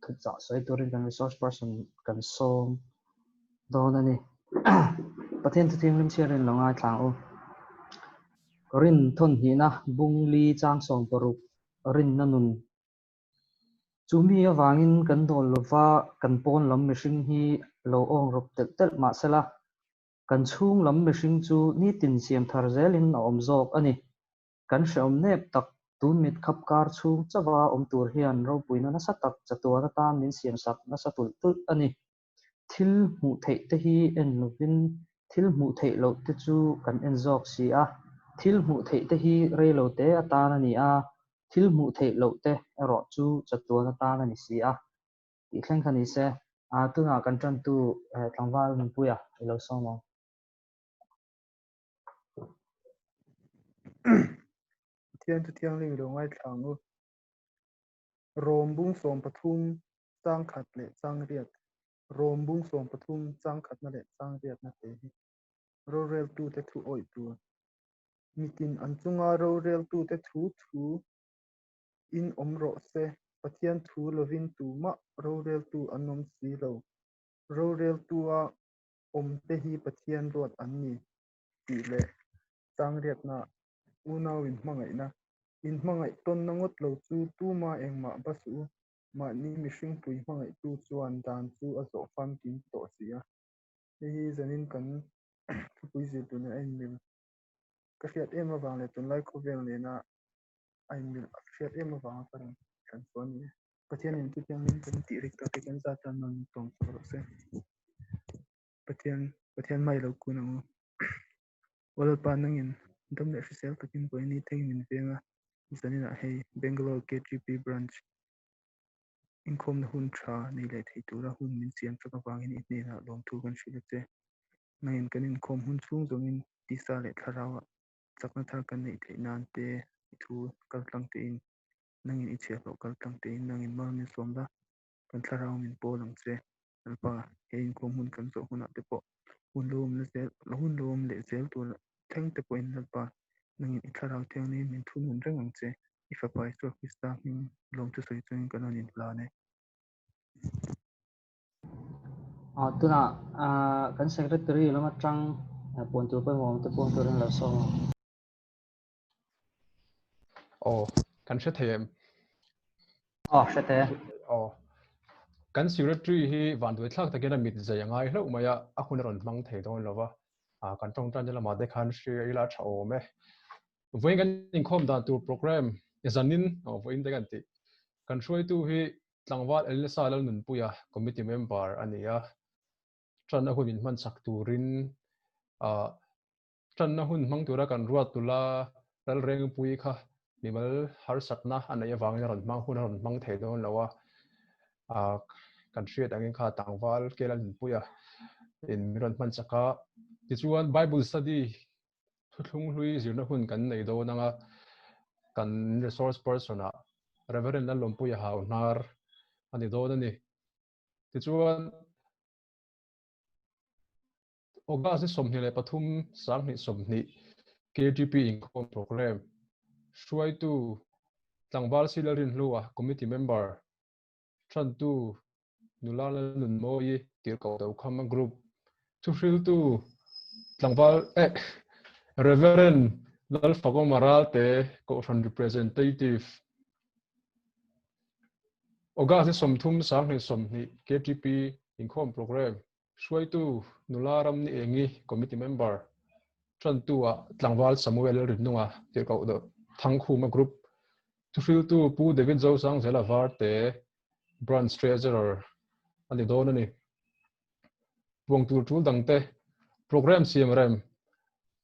Thuchah sawi turin kan resource person kan sawm dawn a ni. Pathian thu thianghlim chhiarin lo ngaithla ang u. Rin thawn hnihna bung li chang 60 rinna nun. Chu mi avangin kan dawl lova kan pawn lam mihring hi lo awng rawp telh telh mahsela kan chhung lam mihring chu nitin siam thar zelin a awm zawk a ni. Kan hrehawm nep tak tun mit khap kar chhung chauha awm tur hian ropuina nasa tak chatuan atan min siamsak nasa tulh tulh a ni. Thil hmuh theih te hi en lovin thil hmuh theih loh te chu kan en zawk si a. Thil hmuh theih te hi rei lo te atan a ni a, thil hmuh theih loh te erawh chu chatuan atan a ni si a. Tih thleng kha ni se, tunah kan tantu tlangval Nunpuia i lo sawm ang. Pathian chu thianghlim i lo ngaithla ang u. Rom bung 13 chang khat leh chang riat. Rom bung 13 chang khatna leh chang riatna te hi roreltute thu awih tur. Mitin an chunga roreltute thu thu in awm rawh se. Pathian thu lovin tumah roreltu an awm si lo. Roreltua awm te hi Pathian ruat an ni tih leh chang riatna unau in hmangaihna. In hmangaih tawnna ngawt lo chu tuma engmah ba suh u. Mahni mihring pui hmangaihtu chuan dan chu a zawh famkim tawh si a. Hei hi zanin kan thupui zir tur nen a inmil ka hriat em avang leh tunlai khawvel nena a inmil ka hriat em avanga ka rawn thlan chhuah a ni e. Pathianin chutiangin kan tih rik tak hi kan zat tan nawn tawm chhuah rawh se. Pathian Pathian hmai lo kun ang u. Aw Lalpa nangin dam leh hrisel takin vawi ni thengin min veng a, zaninah hei Bangalore KTP branch inkhawmna hun tha nei leh thei tura hun min siam chak avangin i hnenah lawmthu kan hrilh a che. Nangin kan inkhawm hun chhung zawngin tisa leh thlarauah chakna thar kan neih theih nan te i thu kaltlang tein nangin i chhiahhlawh kaltlang tein nangin mal min sawm la, kan thlarau min pawl ang che. Lalpa, he inkhawm hun kan zawh hunah te pawh hun lo awm la zel, hun lo awm leh zel tur thleng te pawhin Lalpa, nangin i thlarau thianghlim min thunun reng ang che. I fapa Isua Krista hming lawmthu sawi chungin kan rawn inhlan e. Tunah kan secretary lam atang puan tur pawimawh awm te puang turin lo sawm ang. Aw, kan hre thei em? Aw, hre thei e. Aw. Kan secretary hi vanduai thlak takin a mit zai a ngai hlauh mai a, a hun a rawn hmang thei dawn lo va. Kan tawngtan te lamah te khan hria ila a tha awm e. Vawiin kan inkhawm dan tur program zanin, aw vawiin te kan tih. Kan hruaitu hi Tlangval Elnesa Lalnunpuia committee member a ni a. Tanna hun min hman chak turin Tanna hun hmang tura kan ruat tula Lalrengpui kha mimal harsatna a neih avangin a rawn hmang hun a rawn hmang thei dawn lo a, kan hriat angin kha tlangval Kela Nunpuia in min rawn hman chak a. Tichuan Bible study thuthlung hlui zirna hun kan nei dawn anga kan resource person ah Reverend Lalawmpuia Hauhnar a ni dawn a ni. Tichuan August ni 23 2020 KTP inkhawm program hruaitu tlangval Sila Rinhlua committee member Hrantu nula Lalnunmawi Tirhkoh Dokhama group thuhriltu tlangval eh Reverend Lalfakawma Ralte Kohhran representative August ni 30 2020 KTP inkhawm program Hruaitu nula ram ni engi committee member tantu ah tlangval Samuel Lalrinnunga tirhkoh deuh Thangkhuma group thuhriltu Pu David Zosangzela Varte branch treasurer a ni dawn a ni. Puang tur tul dangte program siam rem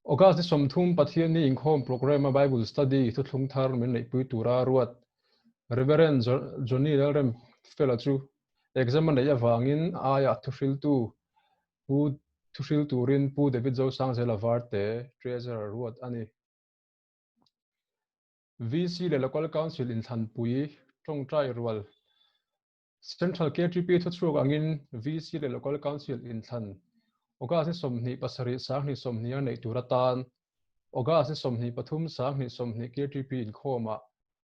August ni 30 Pathianni inkhawm program a Bible study thuthlung thar min neihpui tura ruat Reverend Johnny Lalrem Fela chu Exam a neih avangin aia thuhriltu Pu thuhril turin Pu David Zosangzela Varte Treasurer ruat a ni. VC leh Local Council inthlanpui tawngtai rual Central KTP thuchhuak angin VC leh Local Council inthlan August ni 27 2020 a neih tur atan August ni 23 2020 KTP inkhawmah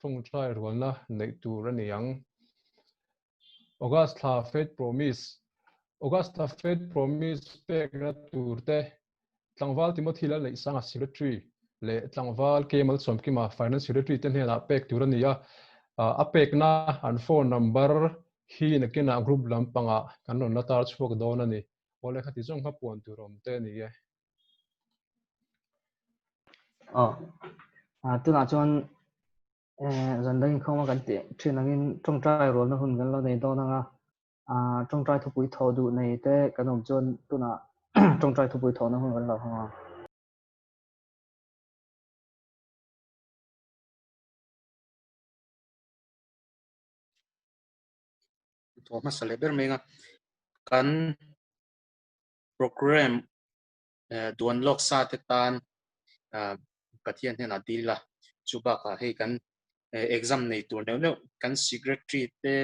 tawngtai rualna neih tur a ni ang. August thla Faith Promise August thla Faith Promise pekna tur te Tlangval Timothy Lalneihsanga Secretary leh Tlangval Kemal Sawmkima Finance Secretary te hnenah pek tur a ni a, a pekna an phone number hi nakinah group lampangah kan rawn la tar chhuak dawn a ni. Awle khati zawng kha puan tur awm te a ni e. Aw, tunah chuan zan dang inkhawma kan tih thin angin tawngtai rualna hun kan lo nei dawn ang a, tawngtai thupui thawh duh nei te kan awm chuan tunah tawngtai thupui thawhna hun kan lo hmang ang. Thawh hmasa leh ber mai ang a, kan program duan lawk sa te tan Pathian hnenah dil a, chu bakah hei kan exam nei tur neuh neuh kan secretary te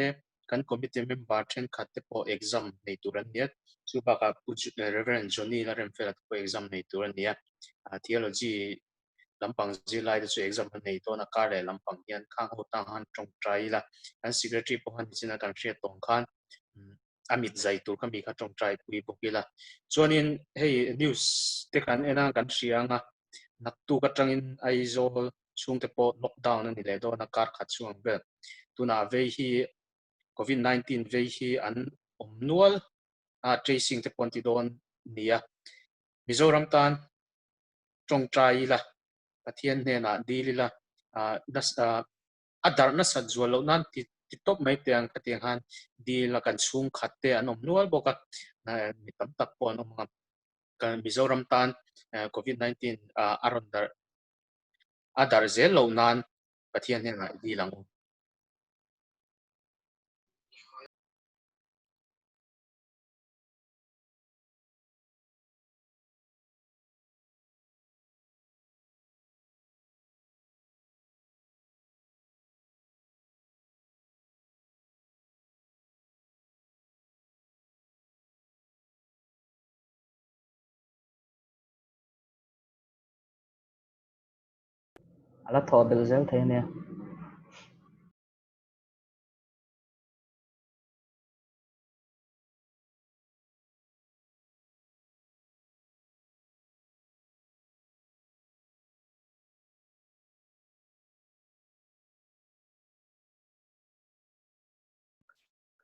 kan committee member thenkhat te pawh exam nei tur an ni a, chu bakah Pu Reverend Johnny Lalremfela te pawh exam nei tur a ni a, theology lampang zirlai te chu exam an nei dawn a, kar leh lampang hian khang ho tang han tawngtai ila, kan secretary pawh han nichin a kan hriat tawng khan a mit zai tur kha mi kha tawngtai pui bawk ila. Chuanin hei news te kan en a kan hria ang a, naktuk atangin Aizawl chhungte pawh lockdown a ni leh dawn a kar khat chhung ang vel. Tunah vei hi Covid 19 vei hi an awm nual a, tracing te pawh an ti dawn nia. Mizoram tan tawngtai ila, Pathian hnenah dil ila, a darh nasat zual loh nan ti ti tawp mai teh ang khatiang khan dil a kan chhungkhat te an awm nual bawk a, mi tam tak pawh an awm ang a, kan Mizoram tan Covid 19 a rawn darh a darh zel loh nan Pathian hnenah i dil ang u. A la thawh belh zel thei a nia.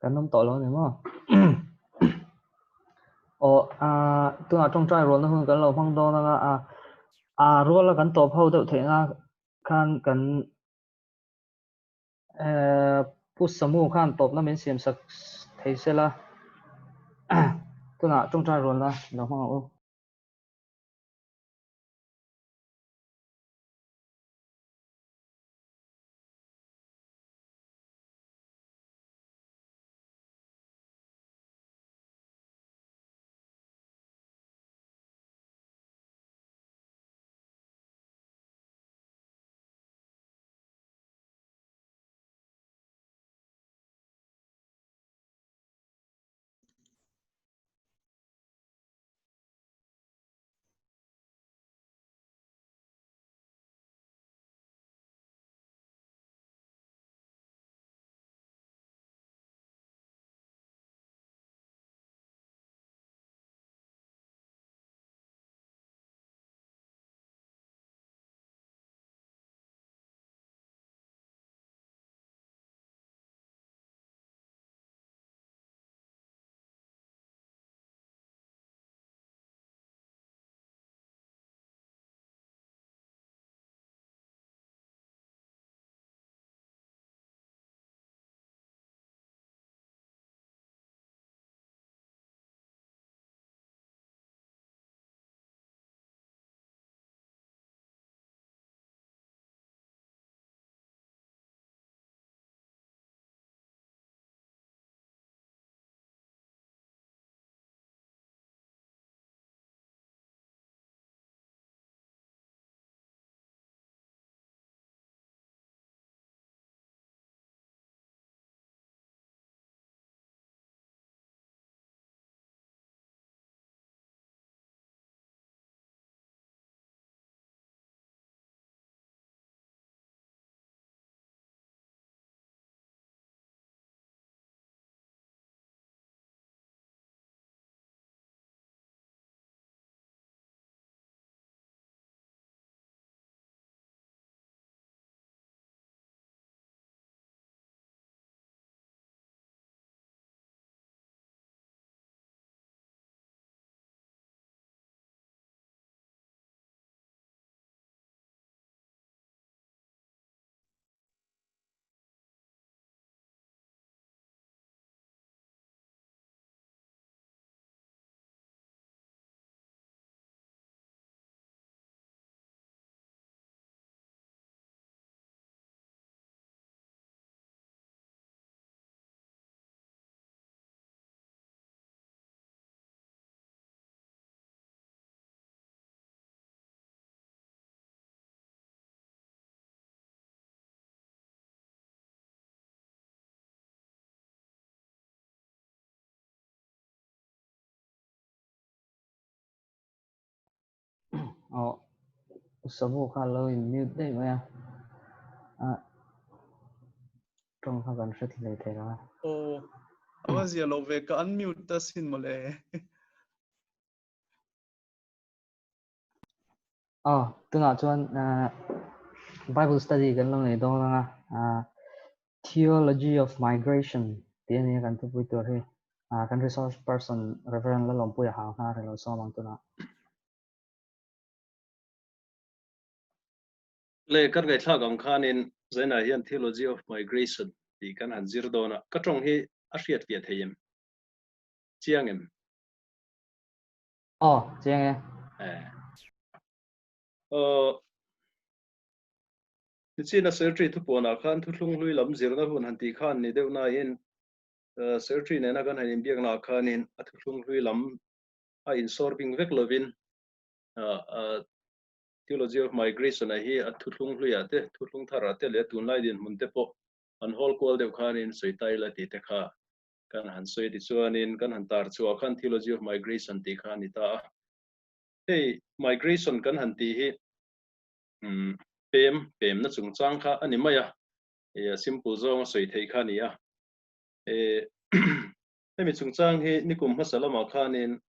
Kan awm tawh lo a ni maw? Aw, ah, tunah tawngtai rualna hun kan lo hmang dawn anga, ah, ah, ruala kan tawp ho deuh theihna khan kan eh, Pu Samu khan tawpna min siam sak thei sela, tunah tawngtai rualna lo hmang ang u. Aw Savu kha lo in mute daih mai a. A tawng kha kan hre hlei thei lo a. Aw a va zia lo ve ka unmute ta sin mawle. Aw tunah chuan Bible study kan lo nei dawn anga Theology of Migration tih a nia kan thupui tur hi. Kan resource person Reverend Lalawmpuia hau hnar hi lo sawm ang tunah. Le kan ngaihthlak ang khanin Zainah hian Theology of Migration tih kan han zir dawn a, ka tawng hi a hriat fiah thei em? Chiang em? Aw, chiang e. Eh. Aw, Nichin a Secretary thupuanah khan thuthlung hlui lam zirna hun han tih khan ni deuh nain Secretary nena kan han inbiaknaah khanin a thuthlung hlui lam a insawr bing vek lovin Theology of Migration a hi a thuthlung hluiah te, thuthlung tharah te leh tunlai dinhmun te pawh an hawl kual deuh khanin sawi ta ila tih te kha kan han sawi tichuanin kan han tar chhuah khan Theology of Migration tih kha a ni ta a. Hei migration kan han tih hi pem, pemna chungchang kha a ni mai a, a simple zawng a sawi theih kha a ni a. Hemi chungchang hi nikum hmasa lamah khanin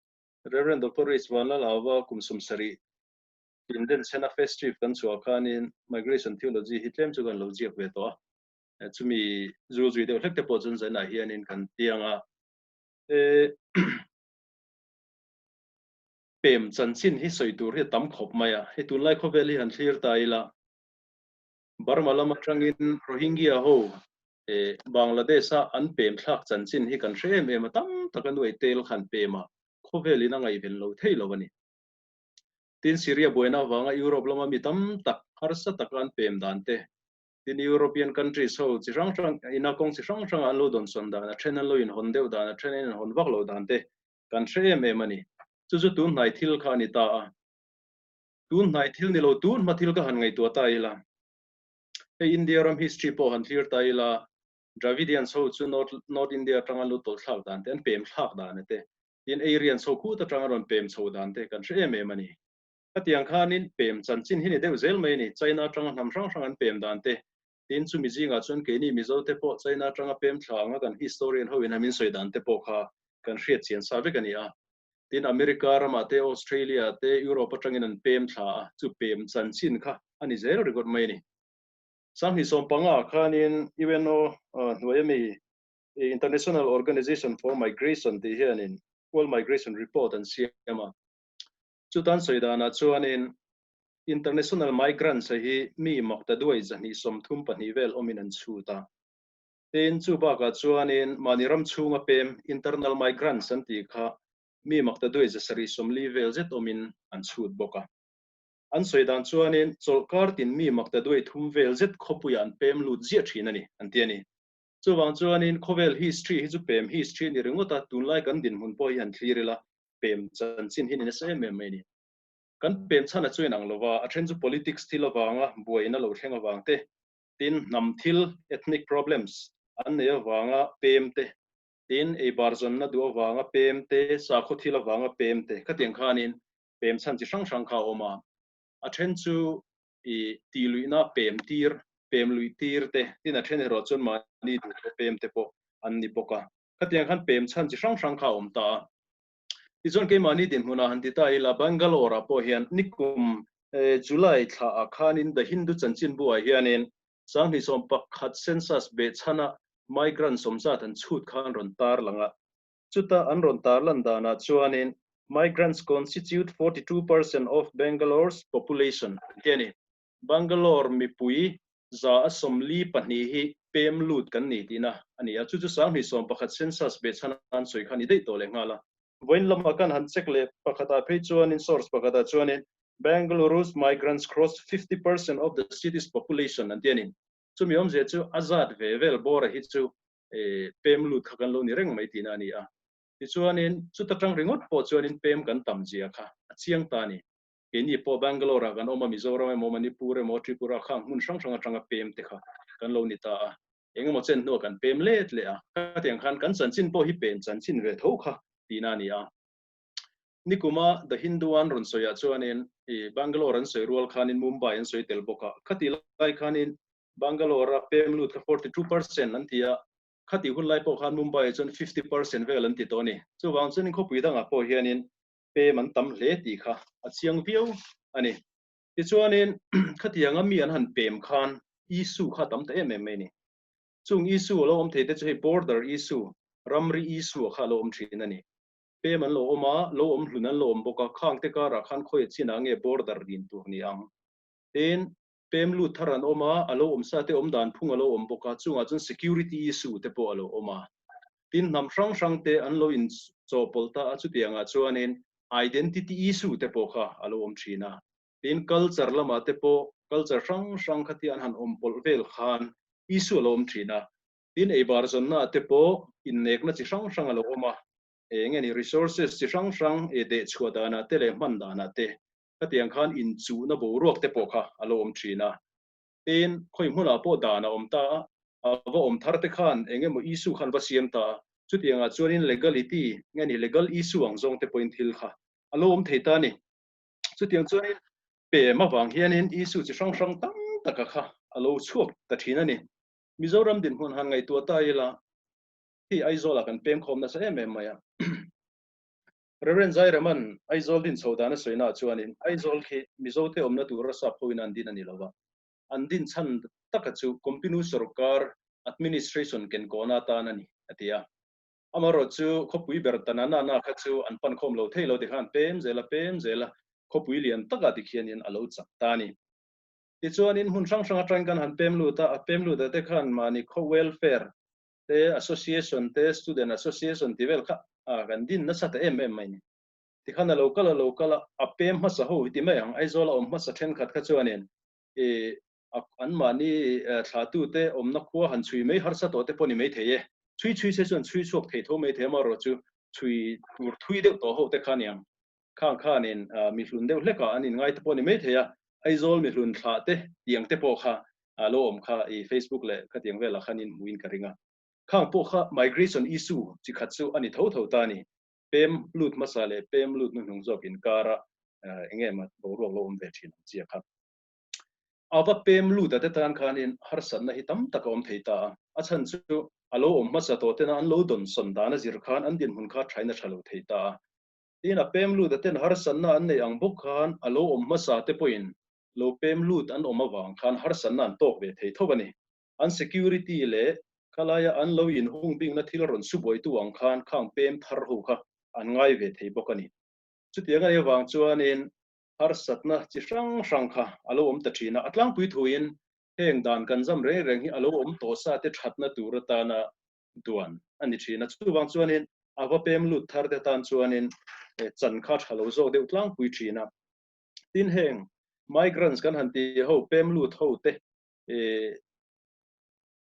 Rev. Doctor Rich Vanlalauva kum 70 Linden chhena festive kan chhuah khanin Migration Theology hi tlem chu kan lo ziak ve tawh a, chumi zul zui deuh hlek te pawh chuan zainah hianin kan tiang a. Pem chanchin hi sawi tur hi a tam khawp mai a, hei tunlai khawvel hi han thlir ta ila, Burma lam atangin Rohingya ho Bangladesh-a an pem thlak chanchin hi kan hre em em a, tam taka nuai tel khan pem a, khawvelin a ngaihven lo thei lo a ni. Tin, Syria buaina avanga Europe lama mi tam tak harsa taka an pem dan te, tin European countries ho chi hrang hrang ina kawng chi hrang hranga an lo dawnsawn dan, a then an lo inhawn deuh dan, a then an inhawn vak lo dan te kan hre em em a ni. Chu chu tun hnai thil kha a ni ta a. Tun hnai thil ni lo, tun hma thil ka han ngaihtuah ta ila. Hei India ram history pawh han thlir ta ila, Dravidians ho chu North North India atanga an lo tawlh thlak dan te, an pem thlak dan te, tin Aryans ho khut atanga an rawn pem chho dan te kan hre em em a ni. Khatiang khanin pem chanchin hi ni deuh zel mai a ni, China atanga hnam hrang hrang an pem dan te, tin chumi zingah chuan keini Mizo te pawh China atanga pem thla anga kan historian ho in a min sawi dan te pawh kha kan hriat chian sa vek a ni a. Tin, America ramah te, Australia te, Europe atangin an pem thla a, chu pem chanchin kha a ni zel ringawt mai a ni. 2015 khanin UNO hnuai ami International Organization for Migration tih hianin World Migration Report an siam a. Chutan sawi danah chuanin International Migrants hi mi makta duai 232 vel awmin an chhut a. Tin, chu bakah chuanin mahni ram chhunga pem, internal migrants an tih kha mi makta duai 740 vel zet awmin an chhut bawk a. An sawi dan chuanin chawlhkar tin mi makta duai thum vel zet khawpuiah an pem lut ziah thin a ni, an ti a ni. Chuvang chuanin khawvel history hi chu pem history a ni ringawt a, tunlai kan dinhmun pawh hi han thlir ila, pem chanchin hi ni nasa em em mai a ni. Kan pem chhan a chu inang lova, a then chu politics thil avanga buaina lo thleng avang te, tin hnam thil, ethnic problems, an nei avanga pem te, tin ei bar zawnna duh avanga pem te, sakhaw thil avanga pem te, khatiang khanin pem chhan chi hrang hrang kha a awm a. A then chu i tih luihna pem tir, pem luih tir te, tin a then erawh chuan mahni duh tawh pem te pawh an ni bawk a. Khatiang khan pem chhan chi hrang hrang kha a awm ta a. Tichuan keimahni dinhmunah han ti ta ila, Bangalore-ah pawh hian nikum July thlaah khanin The Hindu chanchinbu-ah hianin 2011 census behchhana migrant sawmzat an chhut kha an rawn tarlang a. Chuta an rawn tarlan danah chuanin migrants constitute 42% of Bangalore's population an ti a ni. Bangalore mipui 142 hi pem lut kan ni tihna a ni a, chu chu 2011 census behchhana an sawi kha a ni daih tawh leh nghal a. Vawiin lamah kan han check leh pakhatah phei chuanin source pakhatah chuanin Bengaluru's migrants cross 50% of the city's population an ti a ni. Chumi awmzia chu a zat ve vel bawra hi chu pem lut kha kan lo ni reng mai tihna a ni a. Tichuanin chuta tang ringawt pawh chuanin pem kan tam zia kha a chiang ta a ni. Keini pawh Bangalore-ah kan awm a, Mizoram emaw, Manipur emaw, Tripura khang hmun hrang hrang atanga pem te kha kan lo ni ta a. Engemaw chen hnuah kan pem let leh a, khatiang khan kan chanchin pawh hi pem chanchin ve tho kha tihna a ni a. Nikuma The Hindu an rawn sawiah chuanin i Bangalore an sawi rual khanin Mumbai an sawi tel bawk a. Khati lai khanin Bangalore a pem lut kha 42% an ti a, khati hun lai pawh khan Mumbai ah chuan 50% vel an ti tawh a ni. Chuvang chuanin khawpui dangah pawh hianin pem an tam hle tih kha a chiang viau a ni. Tichuanin khatianga mi an han pem khan issue kha a tam ta em em mai a ni. Chung issue a lo awm thei te chu hei border issue, ramri issue kha a lo awm thin a ni. Pem an lo awm a, lo awm hlun an lo awm bawk a, khang te karah khan khawi chinah nge border din tur ni ang? Tin, pem lut thar an awm a, a lo awm sa te awm dan phung a lo awm bawk a, chungah chuan security issue te pawh a lo awm a. Tin, hnam hrang hrang te an lo inchawhpawlh ta a, chutiangah chuanin identity issue te pawh kha a lo awm thin a. Tin, culture lamah te pawh culture hrang hrang khatia an han awm pawlh vel khan issue a lo awm thin a. Tin, eibar zawnnaah te pawh innekna chi hrang hrang a lo awm a, eng nge ni resources chi hrang hrang e dehchhuah danah te leh hman danah te khatiang khan inchuhna boruak te pawh kha a lo awm thin a. Tin, khawi hmunah pawh dan a awm ta a, a va awm thar te khan eng emaw issue khan va siam ta a, chutiangah chuanin legality nge ni legal issue ang zawng te pawhin thil kha a lo awm thei ta a ni. Chutiang chuanin pem avang hianin issue chi hrang hrang tam taka kha a lo chhuak ta thin a ni. Mizoram dinhmun han ngaihtuah ta ila, hei Aizawlah kan pem khawm nasa em em mai a. Reverend Zairema'n Aizawl din chho dan a sawi naah chuanin Aizawl khi Mizote awmna tur rasa phoin an din a ni lo va, an din chhan taka chu Compinu sorkar administration kenkawhna atan a ni, a ti a. Amaherawh chu khawpui ber Tananana kha chu an pan khawm lo thei lo tikhan pem zel a pem zel a, khawpui lian takah tikhianin a lo chak ta a ni. Tichuanin hmun hrang hrang atangin kan han pem lut a, a pem lut ah te khan mahni khaw welfare te association te student association tih vel kha kan din nasa ta em em mai ni. Tikhan a lo kal a lo kal a, a pem hmasa ho hi ti mai ang, Aizawl a awm hmasa thenkhat kha chuanin i an mahni thlahtu te awmna khua han chhui mai harsa tawh te pawh ni mai thei e. Chhui chhui se chuan chhui chhuak thei tho mai thei amaherawh chu chhui tur thui deuh tawh ho te kha aniang. Khang khanin mihlun deuh hlekah an inngai te pawh ni mai thei a, Aizawl mihlun thlah te tiang te pawh kha a lo awm kha i Facebook leh khatiang velah khan in hmuin ka ring a. Khang pawh kha migration issue chi khat chu a ni tho tho ta a ni. Pem lut hmasa leh pem lut hnuhnung zawk inkara eng nge mah boruak lo awm ve thin ang chi a kha. A va pem lut a te tan khanin harsatna hi tam tak a awm thei ta a, a chhan chu a lo awm hmasa tawh tena an lo dawnsawn dan a zir khan an dinhmun kha thain a tha lo thei ta a. Tin, a pem lut a ten harsatna an neih ang bawk khan a lo awm hmasa te pawhin lo pem lut an awm avang khan harsatna an tawk ve thei tho a ni. An security leh khalaia an lo inhung bikna thil rawn subuaitu ang khan khang pem thar ho kha an ngai ve thei bawk a ni. Chutiang a nih avang chuanin harsatna chi hrang hrang kha a lo awm ta thin a, a tlangpui thuin heng dan kan zam reng reng hi a lo awm tawh sa te thatna tur atana duan a ni thin a. Chuvang chuanin a va pem lut thar te tan chuanin chan kha tha lo zawk deuh tlangpui thin a. Tin heng migrants kan han tih ho pem lut ho te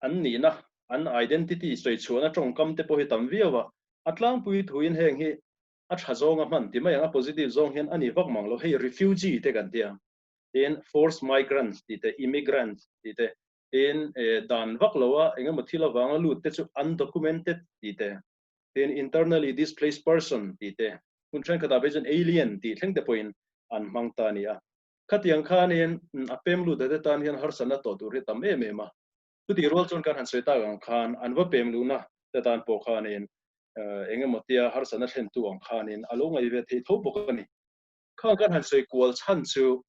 an nihna, an identity sawi chhuahna tawngkam te pawh hi tam viau a. A tlangpui thuin heng hi a tha zawnga hman ti mai ang, a positive zawng hian a ni vak mang lo. Hei refugee te kan ti a, tin forced migrants tih te, immigrants tih te, Tin, dan vak lo a eng emaw thil avanga lut te chu undocumented tih te, tin internally displaced person tih te, hmun thenkhatah phei chuan alien tih thleng te pawhin an hmang ta a ni a. Khatiang khanin a pem lut te tan hian harsatna tawh tur hi a tam em em a. Chutih rual chuan kan han sawi tak ang khan an va pem luhna te tan pawh khanin eng emaw tia harsatna thlentu ang khanin a lo ngaih ve theih tho bawk a ni. Khang kan han sawi kual chhan chu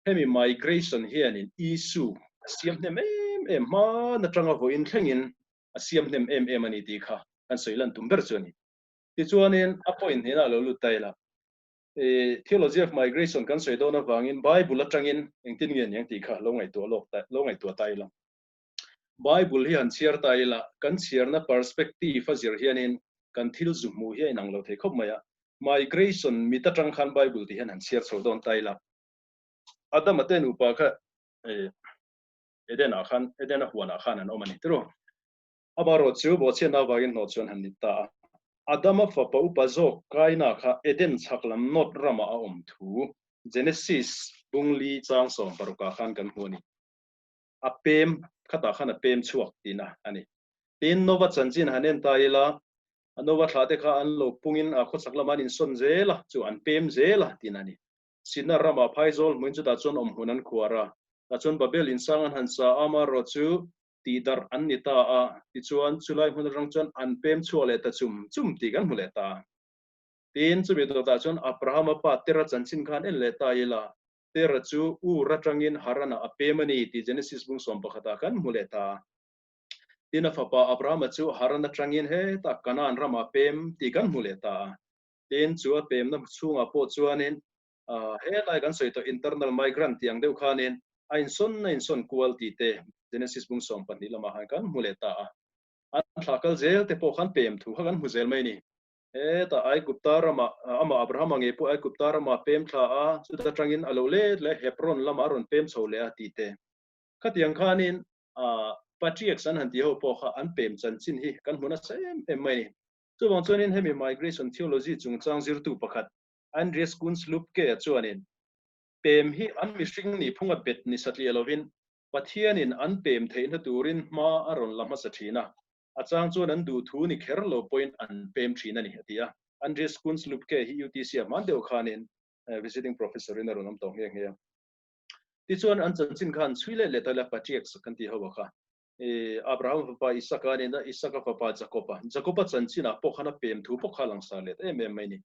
Hemi migration hianin issue a siam hnem em em hman atanga vawiin thlengin a siam hnem em em a ni tih kha kan sawi lan tum ber chu a ni. Tichuanin a point hnenah lo lut ta ila, theology of migration kan sawi dawn avangin Bible atangin engtin nge niang tih kha lo ngaihtuah lawk ta, lo ngaihtuah ta ila. Bible hi han chhiar ta ila, kan chhiarna perspective a zir hianin kan thil zu hmuh hi a inang lo thei khawp mai a. Migration mit atang khan Bible ti hian han chhiar chho dawn ta ila. Adama te nupa kha Eden-ah khan, Eden-a huanah khan an awm a ni tiraw? Amaherawh chu bawhchhiatna avangin hnawh chuan han ni ta a. Adama fapa upa zawk Kaina kha Eden chhak lam Nod ramah a awm thu Genesis bung li chang 16ah khan kan hmu a ni. A pem khatah khan a pem chhuak tihna a ni. Tin, Nova chanchin han en ta ila, Nova thlah te kha an lo pungin a khawchhak lamah an insawn zel a, chu an pem zel a tiin a ni. Sinar ramah phaizawl hmuin chutah chuan awmhmun an khuar a, tah chuan Babel insang an han sa a, amaherawh chu tihdarh an ni ta a, tichuan chulai hmun atang chuan an pem chhuak leh ta chum chum tih kan hmu leh ta. Tin, chumi dawtah chuan Abrahama pa Tera chanchin khan en leh ta ila, Tera chu Ur atangin Haranah a pem a ni tih Genesis bung sawm pakhatah kan hmu leh ta. Tin, a fapa Abrahama chu Haran atangin hetah Kanaan ramah a pem tih kan hmu leh ta a. Tin, chu a pemna chhungah pawh chuanin helai kan sawi tawh internal migrant tih ang deuh khanin a insawn a insawn kual tih te Genesis bung 12 lamah khan kan hmu leh ta a. An thlah kal zel te pawh khan pem thu kha kan hmu zel mai a ni. Hetah Aigupta ramah amah Abrahama ngei pawh Aigupta ramah pem thla a, chuta tangin a lo let leh Hebron lamah a rawn pem chho leh a tih te. Khatiang khanin Patriarchs an han tih ho pawh kha an pem chanchin hi kan hmu nasa em em mai a ni. Chuvang chuanin hemi migration theology chungchang zirtu pakhat Andreas Kunz Lübke-a chuanin pem hi an mihring nih phunga bet ni satliah lovin Pathianin an pem theihna turin hma a rawn la hmasa thin a, a chang chuan an duh thu ni kher lo pawhin an pem thin a ni, a ti a. Andreas Kunz Lübke hi UTC-ah hman deuh khanin visiting professor-in a rawn awm tawh nghe nghe a. Tichuan an chanchin khan chhui leh leh ta ila Patriarchs kan tih ho a kha. Abraham fapa Isaka a ni a, Isaka fapa Jakob-a. Jakob-a chanchinah pawh khan a pem thu pawh kha a langsar let em em mai a ni.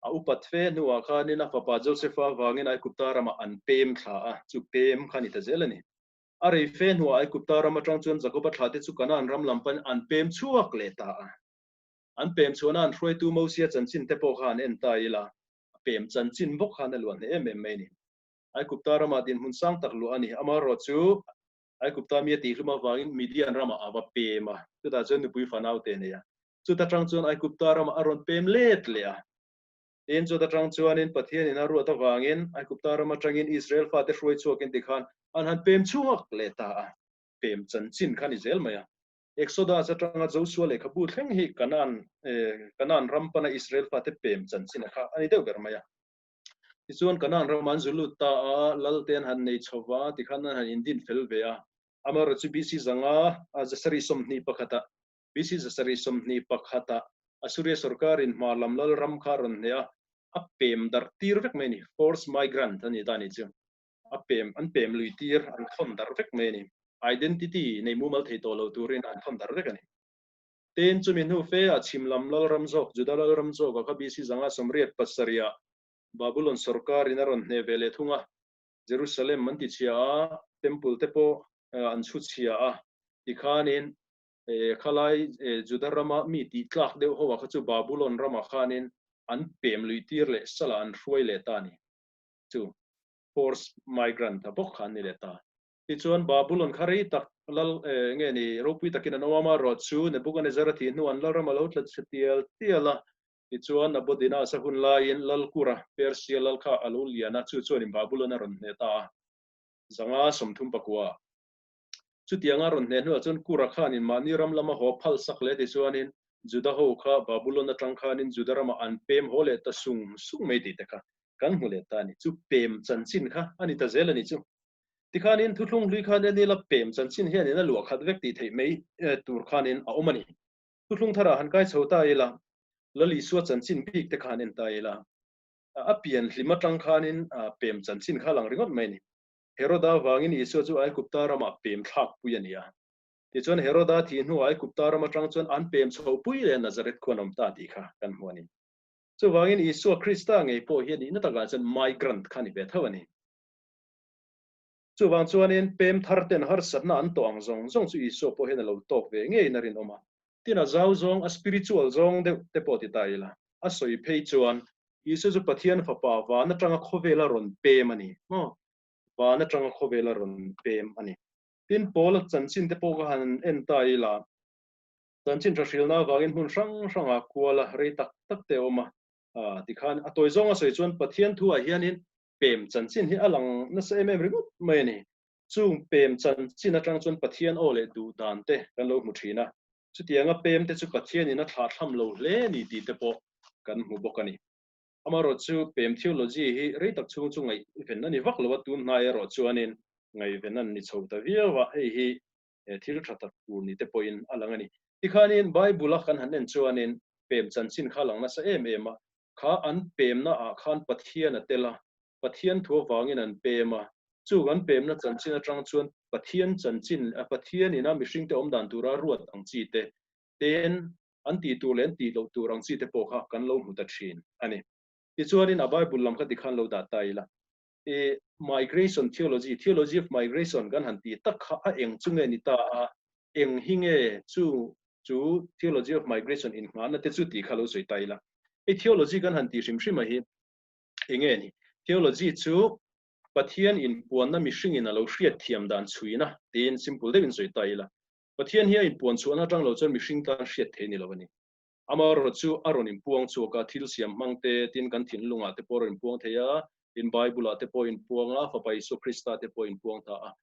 A upat fe hnuah khanin a fapa Josefa avangin Aigupta ramah an pem thla a, chu pem kha a ni ta zel a ni. A rei fe hnuah Aigupta ram atang chuan Jakoba thla te chu Kanaan ram lam panin an pem chhuak leh ta a. An pem chhuahna an hruaitu Mosia chanchin te pawh kha an en ta ila, a pem chanchin bawk khan a luan hle em em mai a ni. Aigupta ramah dinhmun sang tak luah a ni. Amaherawh chu Aigupta mi a tihhlum avangin Midian ramah a va pem a, chutah chuan nupui fanau te a nei a. Chuta tang chuan Aigupta ramah a rawn pem let leh a. Tin, chuta tang chuanin Pathianin a ruat avangin Aigupta ram atangin Israel fate hruai chhuakin tikhan an han pem chhuak leh ta a. Pem chanchin kha a ni zel mai a. Exodus atanga Josua lehkhabu thleng hi Kanaan, Kanaan ram pana Israel fate pem chanchin a kha a ni deuh ber mai a. Tichuan Kanaan ram an zu lut ta a, lal te an han nei chho va, tikhan an han indin fel ve a. Amaherawhchu chu BC zanga 721 ah, BC 721 ah Assuria sorkarin hmar lam lal ram kha a rawn hneh a, a pem darh tir vek mai a ni. Forced migrant a ni ta a ni chu. A pem, an pem lui tir, an thawn darh vek mai a ni. Identity nei mumal thei tawh lo turin an thawn darh vek a ni. Tin, chumi hnu fe ah chhim lam lalram zawk, Juda lalram zawkah kha BC 587 ah Babulon sorkarin a rawn hneh ve leh thung a, Jerusalem an ti chhia a, Temple te pawh an chhu chhia a, tikhanin khalai Juda rama mi tih tlak deuh ho ah kha chu Babulon ramah khanin an pem lui tir leh salah an hruai leh ta a ni. Chu forced migrant a bawk kha an ni leh ta. Tichuan, Babulon kha rei tak lal nge ni, ropui takin an awm a, rawh chu Nebuchadnezzar a thih hnu an lalram a lo tla chhe tial tial a. Tichuan, Nabonidus a hun laiin Lalkura, Persia lal kha a lo lian a, chu chuanin Babulon a rawn hneh ta a, 539. Chutianga rawn hneh hnuah chuan Kura khanin mahni ram lama haw phal sak leh tichuanin Juda ho kha Babulon atang khanin Juda ramah an pem haw leh ta sung sung mai tih te kha kan hmu leh ta a ni. Chu pem chanchin kha a ni ta zel a ni chu. Tikhanin thuthlung hlui khan en ila pem chanchin hianin a luah khat vek tih theih mai tur khanin a awm a ni. Thuthlung tharah han kai chho ta ila, Lal Isua chanchin bik te khan en ta ila, a pian hlim atang khanin pem chanchin kha lang ringawt mai a ni. Heroda vangin Isua chu Aigupta ramah pem thlak pui a ni a. Tichuan Heroda thih hnuah Aigupta ram atang chuan an pem chho pui leh Nazareth khuan awm ta tih kha kan hmu a ni. Chuvangin Isua Krista ngei pawh hi a nihna takah chuan migrant kha a ni ve tho a ni. Chuvang chuanin pem thar ten harsatna an tawh ang zawng zawng chu Isua pawh hian a lo tawk ve ngeiin a rinawm a. Tin, a zau zawng, a spiritual zawng deuh te pawh ti ta ila, a sawi phei chuan Isua chu Pathian Fapa van atanga khawvela rawn pem a ni maw? Van atanga khawvela rawn pem a ni. Tin, Paula chanchin te pawh ka han en ta ila, chanchin tha hrilna avangin hmun hrang hrangah kuala rei tak tak te a awm a, tikhan a tawi zawng a sawi chuan Pathian thuah hianin pem chanchin hi a lang nasa em em ringawt mai a ni. Chung pem chanchin atang chuan Pathian aw leh duh dan te kan lo hmu thin a, chutianga pem te chu Pathianin a thlahthlam lo hle a ni tih te pawh kan hmu bawk a ni. Amaherawh chu pem theology hi rei tak chhung chu ngaihven a ni vak lo a, tun hnai erawh chuanin ngaihven an ni chho ta viau a, hei hi thil tha tak tur ni te pawhin a lang a ni. Tikhanin Bible a kan han en chuanin. pem chanchin kha lang nasa em em a, kha an pemna ah khan Pathian a tel a, Pathian thu avangin an pem a, chu an pemna chanchin atang chuan Pathian chanchin, Pathian ina mihringte awm dan tura ruat ang chi te ten an tih tur leh an tih loh tur ang chi te pawh kha kan lo hmu ta thin a ni. Tichuanin a Bible lam kha tikhan lo dah ta ila. E migration theology, theology of migration kan han tih tak kha a eng chu nge ni ta a, eng hi nge chu chu theology of migration inngahna te chu tih kha lo sawi ta ila. Hei theology kan han tih hrim hrim a hi eng nge ni? Theology chu Pathian inpuanna mihringin a lo hriat thiam dan chhuina tiin simple deuhin sawi ta ila. Pathian hi a inpuan chhuahna atang lo chuan mihring tan hriat thei ni lo a ni. Amaherawh chu a rawn inpuang chhuak a, thil siam hmang te, tin kan thinlungah te pawh a rawn inpuang thei a, tin Bible-ah te pawh a inpuang a, Fapa Isua Krista te pawh a inpuang ta a.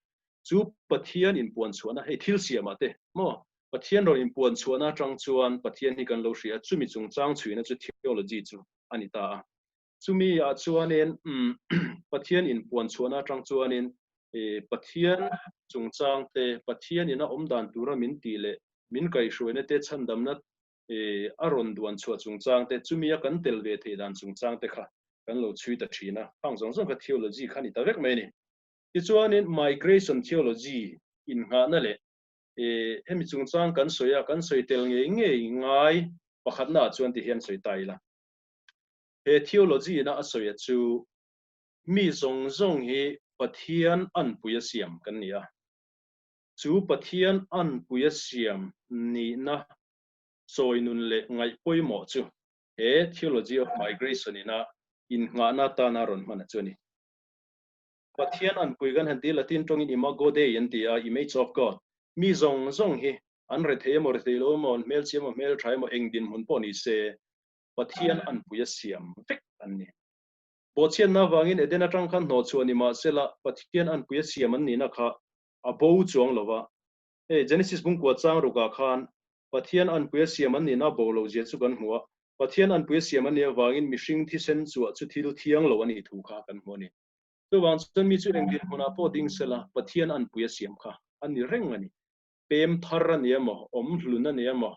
Chu Pathian inpuan chhuahna, hei thil siamah te maw? Pathian rawn inpuan chhuahna atang chuan Pathian hi kan lo hria a, chumi chungchang chhuina chu theology chu a ni ta a. Chumi ah chuanin Pathian inpuan chhuahna atang chuanin Pathian chungchang te, Pathian ina awm dan tura min tih leh min kaihhruaina te chhandamna a rawn duan chhuah chungchang te, chumi a kan tel ve theih dan chungchang te kha kan lo chhui ta thin a. Khang zawng zawng kha theology kha a ni ta vek mai a ni. Tichuanin migration theology innghahna leh hemi chungchang kan sawi a, kan sawi tel ngei ngei ngai pakhatnaah chuan ti hian sawi ta ila. He theology ina a sawi a chu mi zawng zawng hi Pathian anpui a siam kan ni a. Chu Pathian anpui a siam nihna chawi nun leh ngaih pawimawh chu he theology of migration ina innghahna atana rawn hman a chu a ni. Pathian anpui kan han ti Latin tawngin imago Dei an ti a, image of God. Mi zawng zawng hi an rethei emaw rethei lo emaw, an hmelchhia emaw hmeltha emaw eng dinhmun pawh ni se Pathian anpui a siam vek an ni. Bawhchhiatna avangin Eden atang khan hnawhchhuah ni mah sela Pathian anpui a siam an nihna kha a bo chuang lo va. Hei Genesis bungkua chang rukah khan Pathian anpui a siam an nihna a bo lo zia chu kan hmu a. Pathian anpui a siam an nih avangin mihring thisen chuah chu thil thiang lo a nih thu kha kan hmu a ni. Chuvang chuan mi chu eng dinhmunah pawh ding sela Pathian anpui a siam kha a ni reng a ni. Pem thar a ni emaw, awm hlun a ni emaw,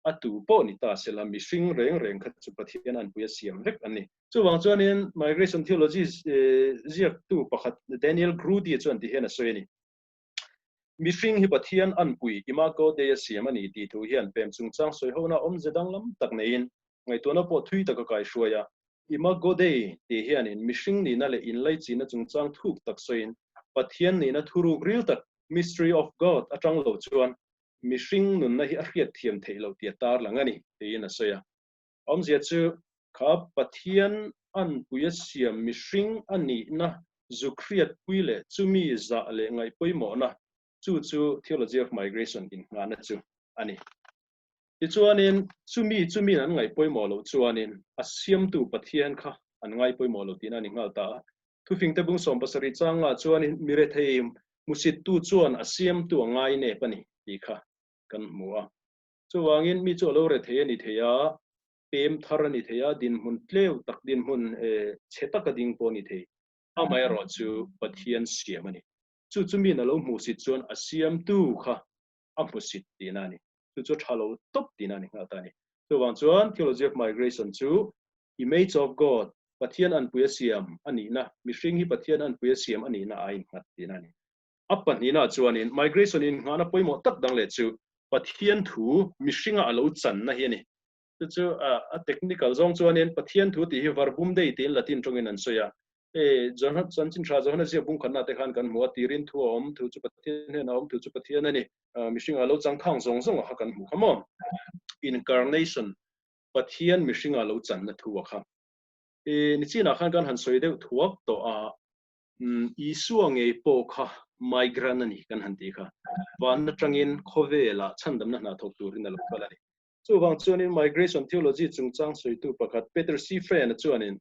a tu pawh ni ta sela mihring reng reng kha chu Pathian anpui a siam vek a ni. Chuvang chuanin migration theology ziaktu pakhat Daniel Groody chuan ti hian a sawi a ni. Mihring hi Pathian anpui Imago Dei a siam a ni tih thu hian pem chungchang sawihona awmze danglam tak neiin ngaihtuahna pawh thui taka kaihruai a. Imago Dei tih hianin mihring nihna leh inlaichihna chungchang thuk tak sawiin Pathian nihna thuruk ril tak, mystery of God, atang lo chuan mihring nunna hi a hriat thiam theih loh tih a tarlang a ni, tiin a sawi a. Awmzia chu kha Pathian anpui a siam mihring a nihna zuk hriatpui leh chumi zah leh ngaihpawimawhna chu chu Theology of Migration innghahna chu a ni. Tichuanin chumi chumiin an ngaihpawimawh loh chuanin a siamtu Pathian kha an ngaipawimawh lo tihna a ni nghal ta a. Thufingte bung 70 changah chuanin mirethei hmusittu chuan a siamtu a ngai nep a ni tih kha kan hmu a. Chuvangin mi chu a lo rethei a ni thei a, pem thar a ni thei a, dinhmun tleu tak, dinhmun chhe taka ding pawh a ni thei. Amaherawh chu Pathian siam a ni. Chu chu miin a lo hmuhsit chuan a siamtu kha a hmusit tihna a ni. Chu chu a tha lo tawp tihna a ni nghal ta a ni. Chuvang chuan Theology of Migration chu Image of God, Pathian anpui a siam a nihna, mihring hi Pathian anpui a siam a nihna a innghat tihna a ni. A pahnihna chuanin migration innghahna pawimawh tak dang leh chu Pathian thu mihringa a lo channa hi a ni. Chu chu a technical zawng chuanin Pathian thu tih hi verbum Dei tiin Latin tawngin an sawi a. Hei Johana chanchin tha Johana ziak bungkhatna te khan kan hmu a, tirin thu a awm, thu chu Pathian hnenah a awm, thu chu Pathian a ni. Mihringa a lo chang khang zawng zawng a kha kan hmu kha maw? Incarnation Pathian mihringa lo channa thu a kha. I nichinah khan kan han sawi deuh thuak tawh a, Isua ngei pawh kha migrant a ni kan han tih kha. Van atangin khawvelah chhandamna hna thawk turin a lo kal a ni. Chuvang chuanin migration theology chungchang sawitu pakhat Peter C. Friend-a chuanin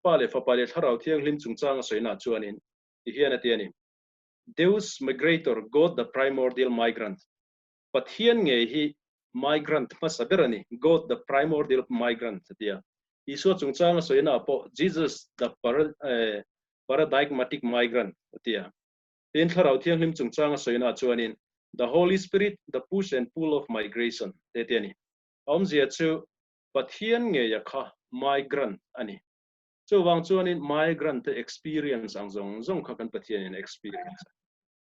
Pa leh Fapa leh Thlarau Thianghlim chungchang a sawinaah chuanin ti hian a ti a ni, Deus migrator, God the primordial migrant. Pathian ngei hi migrant hmasa ber a ni, God the primordial migrant a ti a. Isua chungchang a sawina ah pawh Jesus the paradigmatic migrant a ti a. Tin, Thlarau Thianghlim chungchang a sawina ah chuanin the Holy Spirit, the push and pull of migration te ti a ni. A awmzia chu. Pathian ngeia kha migrant a ni. Chuvang chuanin migrant te experience ang zawng zawng kha kan Pathianin a experience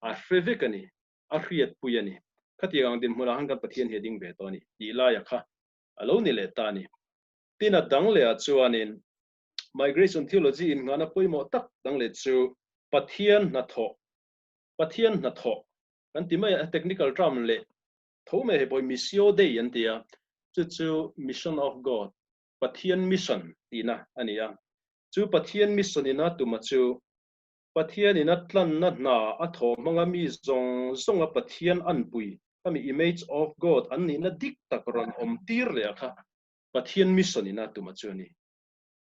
a, a hre vek a ni, a hriatpui a ni. Khatiang ang dinhmunah khan kan Pathian hi a ding ve tawh a ni tih laia kha a lo ni leh ta a ni. Tin a dang lehah chuanin migration theology innghahna pawimawh tak dang leh chu Pathian hnathawh, Pathian hnathawh kan ti mai a, technical term leh tho mai hei pawh hi missio dei an ti a, chu chu mission of God, Pathian mission tihna a ni a. Chu Pathian mission ina tuma chu Pathian ina tlanna hna a thawh hmanga mi zawng zawnga Pathian anpui, khami image of God an nihna dik tak rawn awm tir leh a kha Pathian mission ina tuma chu a ni.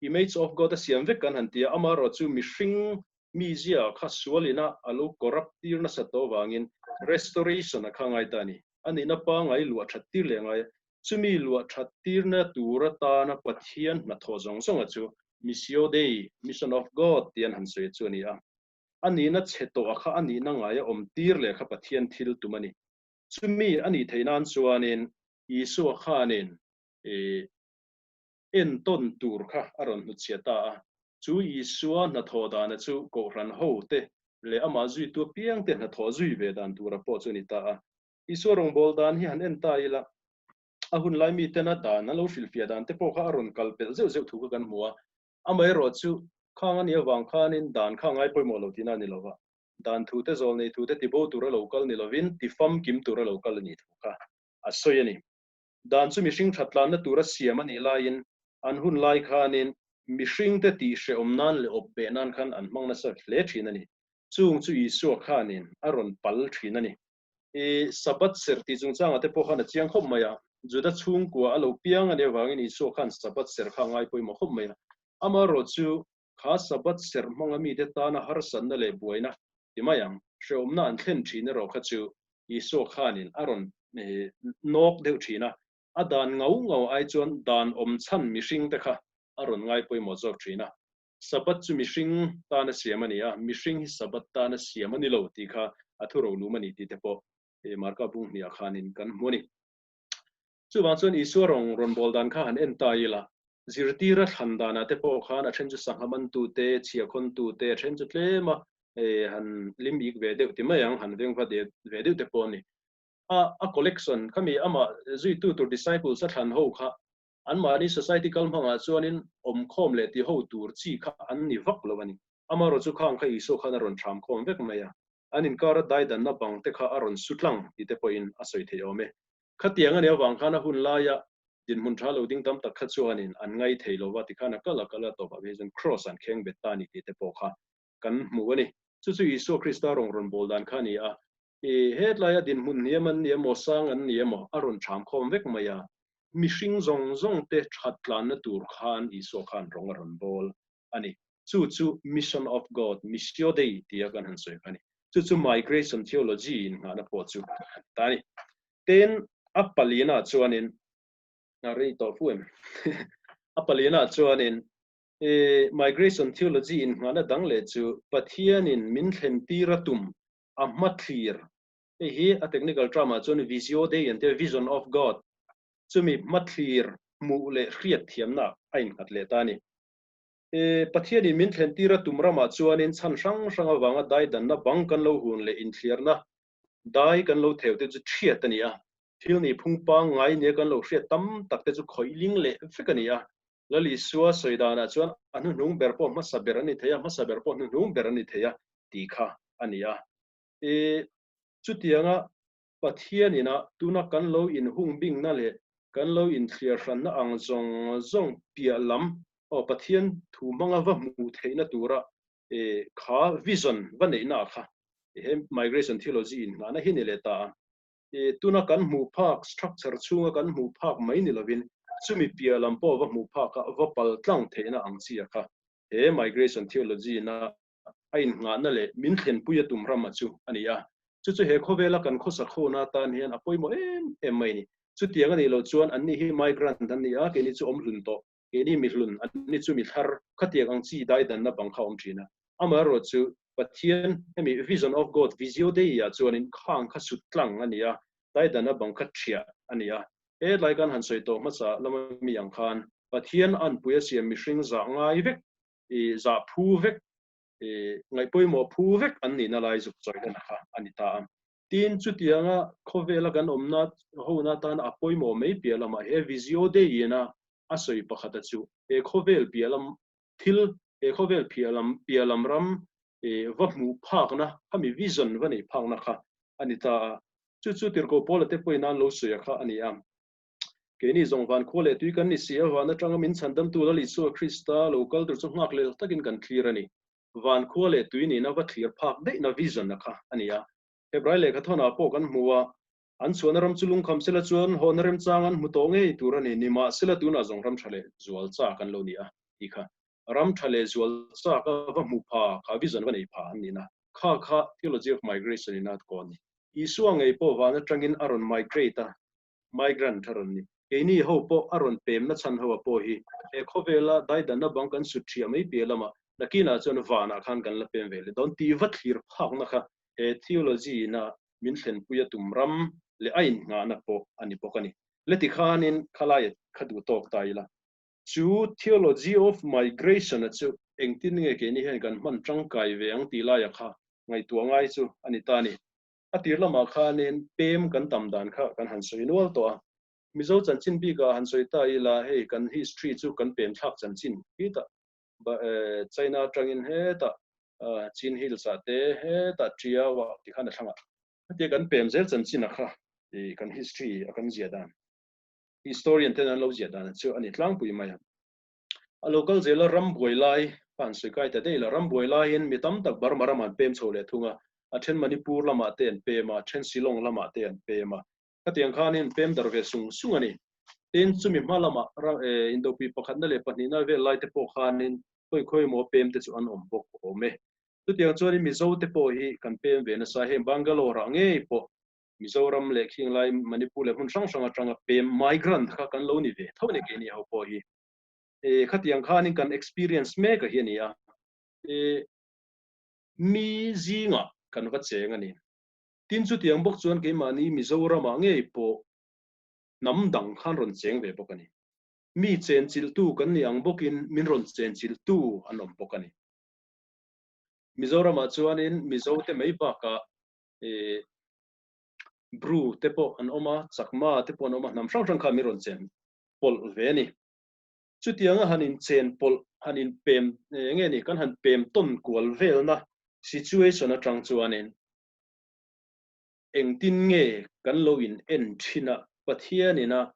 Image of God a siam vek kan han ti a, amaherawh chu mihring mizia kha sual ina a lo corrupt tir nasa tawh avangin restoration a kha ngai ta a ni. A nihna pangai luah that tir leh ngai a, chumi luah that tirna tur atana Pathian hnathawh zawng zawnga chu Missio Dei, Mission of God, tih an han sawi chu a ni a. A nihna chhe tawh a kha a nihna ngaia awm tir leh kha Pathian thil tum a ni. Chumi a nih theih nan chuanin Isua khanin i entawn tur kha a rawn hnutchhiah ta a. Chu Isua hnathawh dana chu Kohhran ho te leh amah zuitu apiang te hnathawh zui ve dan tura pawh chu a ni ta a. Isua rawngbâwl dan hi han en ta ila, a hun lai mitena dan an lo hrilhfiah dan te pawh kha a rawn kal pelh zeuh zeuh thu kha kan hmu a. Amaherawh chu khang a nih avang khanin dan kha a ngai pawimawh lo tihna a ni lova, dan thu te zawl nei thu te tibo tura lo kal ni lovin tifamkim tura lo kal a nih thu kha a sawi a ni. Dan chu mihring thatlanna tura siam a nih laiin an hun lai khanin mihringte tihhrehawm nan leh awp beh nan khan an hmang nasa hle thin a ni. Chung chu Isua khanin a rawn pal thin a ni. I Sabbath serh tih chungchangah te pawh khan a chiang khawp mai a, Juda chhungkua a lo piang a nih avangin Isua khan Sabbath serh kha a ngai pawimawh khawp mai a. Amaherawh chu kha Sabbath serh hmanga mite tana harsatna leh buaina ti mai ang, hrehawmna an thlen thin erawh kha chu Isua khanin a rawn nawk deuh thin a, a dan ngau ngau ai chuan dan awm chhan mihringte kha a rawn ngai pawimawh zawk thin a. Sabbath chu mihring tana siam a ni a, mihring hi Sabbath tana siam a ni lo tih kha a thu rolum a ni tih te pawh Marka bung hniah khanin kan hmu a ni. Chuvang chuan Isua rawng rawn bawl dan kha han en ta ila, zirtira thlan danah te pawh khan a then chu sangha mantute, chhiahkhawntute, a then chu tlema han lim ik ve deuh ti mai ang, han vengva ve deuh te pawh a ni. A collection khami amah zuitu tur disciples a thlan ho kha Anmahni society kal hmangah chuanin awmkhawm leh tiho tur chi kha an ni vak lo a ni. Amaherawh chu khang kha Isua khan a rawn thram khawm vek mai a, an inkara daidanna bang te kha a rawn su tlang ti te pawhin a sawi thei awm e. Khatiang a nih avang khan a hun laia dinhmun tha lo ding tam tak kha chuanin an ngai thei lo va, tikhan a kal a kal a tawpah phei chuan Kraws an kheng bet ta a ni tih te pawh kha kan hmu a ni. Chu chu Isua Krista rawn rawn bawl dan kha a ni a. I hetlaia dinhmun hniam an ni emaw, sang an ni emaw a rawn thram khawm vek mai a. Mihring zawng zawng te that tlanna tur khan Isua khan rawng a rawn bawl a ni. Chu chu Mission of God, Missio Dei tia kan han sawi kha a ni. Chu chu Migration Theology innghahna pawh chu a ni ta a ni. Tin, a palina chuanin, a rei tawh fu em? A palina chuanin I Migration Theology innghahna dang leh chu Pathianin min thlen tir a tum a hmathlir. Hei hi a technical term ah chuan Visio Dei an tia, Vision of God. Chumi hmathlir hmuh leh hriat thiamna a innghat leh ta a ni. I Pathianin min thlen tir a tum ramah chuanin chhan hrang hrang avanga daidanna bang kan lo hun leh inthliarna dai kan lo theu te chu thiat a ni a. Thil nih phung pangngai nia kan lo hriat tam tak te chu khawih ling leh vek a ni a. Lal Isua sawi danah chuan a hnuhnung ber pawh hmasa ber a ni thei a, hmasa ber pawh hnuhnung ber a ni thei a tih kha a ni a. I chutianga Pathian ina tuna kan lo inhung bingna leh kan lo inthliar hranna ang zawng zawng piah lam aw Pathian thu hmanga va hmuh theihna tura kha vision va neihna kha he migration theology inngahna hi ni leh ta a. Tuna kan hmuh phak structure chhunga kan hmuh phak mai ni lovin chumi piah lam pawh va hmuh phak a va pal tlang theihna ang chi a kha he migration theology na a innghahna leh min thlenpui a tum ram a chu a ni a. Chu chu he khawvela kan khawsa khawna atan hian a pawimawh em em mai a ni. Chutiang a nih loh chuan anni hi migrant an ni a, keini chu awm hlun tawh, keini mi hlun, anni chu mi thlar, khatiang ang chi daidanna bang kha a awm thin a. Amaherawh chu Pathian hemi Vision of God, Visio Dei, ah chuanin khang kha sut tlang a ni a, daidanna bang kha thiah a ni a. Hetlai kan han sawi tawh hmasa lama mi ang khan Pathian anpui a siam mihring zah ngai vek, i zah phu vek, i ngaihpawimawh phu vek an nihna lai zuk chawihlana kha a ni ta a. Tin, chutianga khawvela kan awmna hona atana a pawimawh mai piah lamah he Visio Dei ina a sawi pakhata chu he khawvel piah lam thil, he khawvel phiah lam piah lam ram va hmuh phakna, khami vision va neih phakna kha a ni ta a. Chu chu Tirhkoh Paula te pawhin an lo sawi a kha a ni a. Keini zawng van khua leh tui kan ni si a, van atanga min chhandamtu Lal Isua Krista lo kal tur chu nghak lel takin kan thlir a ni. Van khua leh tui nihna va thlir phak daihna vision a kha a ni a. Hebrai lehkha thawnah pawh kan hmu a, an chhuahna ram chu lungkham sela chuan hawhna remchang an hmu tawh ngei tur a ni. Nimahsela tunah zawng ram tha leh zual chak an lo ni a tih kha. Ram tha leh zual chak a va hmu pha, kha vision va nei pha an nihna kha kha theology of migration in a ko a ni. Isua ngei pawh van atangin a rawn migrate a, migrant a rawn ni. Keini ho pawh a rawn pemna chhan ho a pawh hi he khawvela daidanna bang kan sut ṭhiah mai piah lamah nakinah chuan vanah khan kan la pem ve leh dawn tih va thlir phakna kha he theology ina min thlenpui a tum ram leh a innghahna pawh a ni bawk a ni. Leti khanin khalai kha duh tawk ta ila. Chu theology of migration a chu engtin nge keini hian kan hman tangkai ve ang tih laia kha ngaihtuah ngai chu a ni ta a ni. A tir lamah khanin pem kan tam dan kha kan han sawi nual tawh a. Mizo chanchin bikah han sawi ta ila hei kan history chu kan pem thlak chanchin hetah China atangin hetah Chin Hills ah te hetah Tiau ah tikhan a thlangah hetia kan pem zel chanchin a kha kan history a kan ziah dan. Historian ten an lo ziah dan chu a ni tlangpui mai a. A lo kal zel a ram buai lai kha an sawi kai ta daih la, ram buai laiin mi tam tak Burma ramah an pem chho leh thung a, a then Manipur lamah te an pem a, a then Shillong lamah te an pem a. Khatiang khanin pem darh ve sung sung a ni. Tin, chumi hma lamah Indopui pakhatna leh pahnihna vel lai te pawh khanin khawi khawi emaw pem te chu an awm bawk awm e. Chutiang chuanin Mizo te pawh hi kan pem ve nasa, heng Bangalore-ah ngei pawh Mizoram leh khing lai Manipur leh hmun hrang hrang atanga pem migrant kha kan lo ni ve tho a ni keini ho pawh hi. E khatiang khanin kan experience mek a hi a ni a. E mi zingah kan va cheng a ni. Tin chutiang bawk chuan keimahni Mizoramah ngei pawh hnam dang khan rawn cheng ve bawk a ni. Mi chenchilhtu kan ni ang bawkin min rawn chenchilhtu an awm bawk a ni. Mizoramah chuanin Mizote mai bakah e Bru te pawh an awm a, Chakma te pawh an awm a, hnam hrang hrang kha min rawn chen pawlh ve a ni. Chutianga han inchen pawlh, han inpem nge ni, kan han pem tawn kual velna situation atang chuanin engtin nge kan lo in en thin a, Pathianina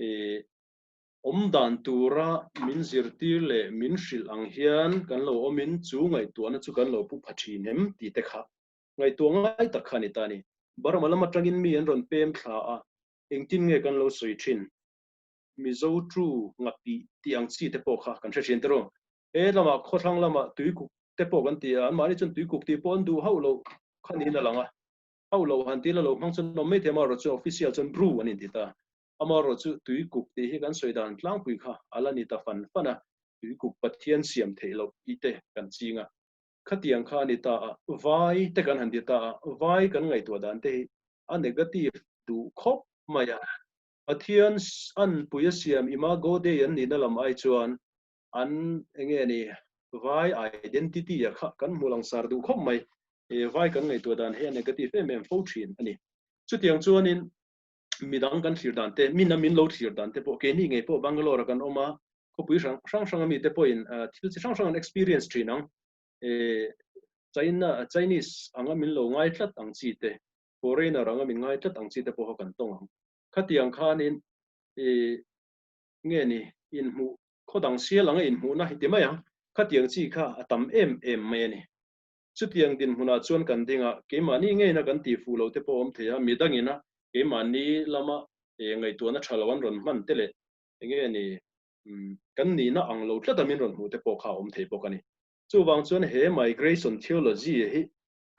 e awm dan tura min zirtir leh min hrilh ang hian kan lo awmin chu ngaihtuahna chu kan lo pu pha thin em tih te kha Ngaihtuah ngai tak kha a ni ta a ni. Burma lam atangin mi an rawn pem thla a, engtin nge kan lo sawi thin? Mizo tu ngapih tih ang chi te pawh kha kan hre thin tiraw? He lamah khawthlang lamah tuikuk te pawh kan ti a, anmahni chuan tuikuk tih pawh an duh hauh loh kha niin a lang a. Hauh loh han tih la lo hmang chuan awm mai thei amaherawh chu official chuan Bru an inti ta. Amaherawh chu tuikuk tih hi kan sawi dan tlangpui kha a la ni ta fan fan a, tuikuk Pathian siam theih loh tih te kan ching a. Khatiang kha a ni ta a, vai te kan han ti ta a, vai kan ngaihtuah dan te hi a negative duh khawp mai a. Pathian anpui a siam Imago Dei an nihna lam ai chuan an enge ni vai identity a kha kan hmu langsar duh khawp mai. Vai kan ngaihtuah dan hi a negative em em fo thin a ni. Chutiang chuanin midang kan thlir dan te, min a min lo thlir dan te pawh keini ngei pawh Bangalore a kan awm a, khawpui hrang hrang hrang ami te pawhin thil chi hrang hrang an experience thin ang. China, Chinese anga min lo ngai tlat ang chi te, foreigner anga min ngai tlat ang chi te pawh kha kan tawng ang. Khatiang khanin nge ni inhmuh khaw dang sial anga inhmuhna hi ti mai ang. Khatiang chi kha a tam em em mai a ni. Chutiang dinhmunah chuan kan ding a, keimahni ngeina kan tih fuh lo te pawh a awm thei a, midangina keimahni lama ngaihtuahna tha lo an rawn hman te leh enge ni kan nihna ang lo tlata min rawn hmuh te pawh kha a awm thei bawk a ni. Chuvang chuan he migration theology hi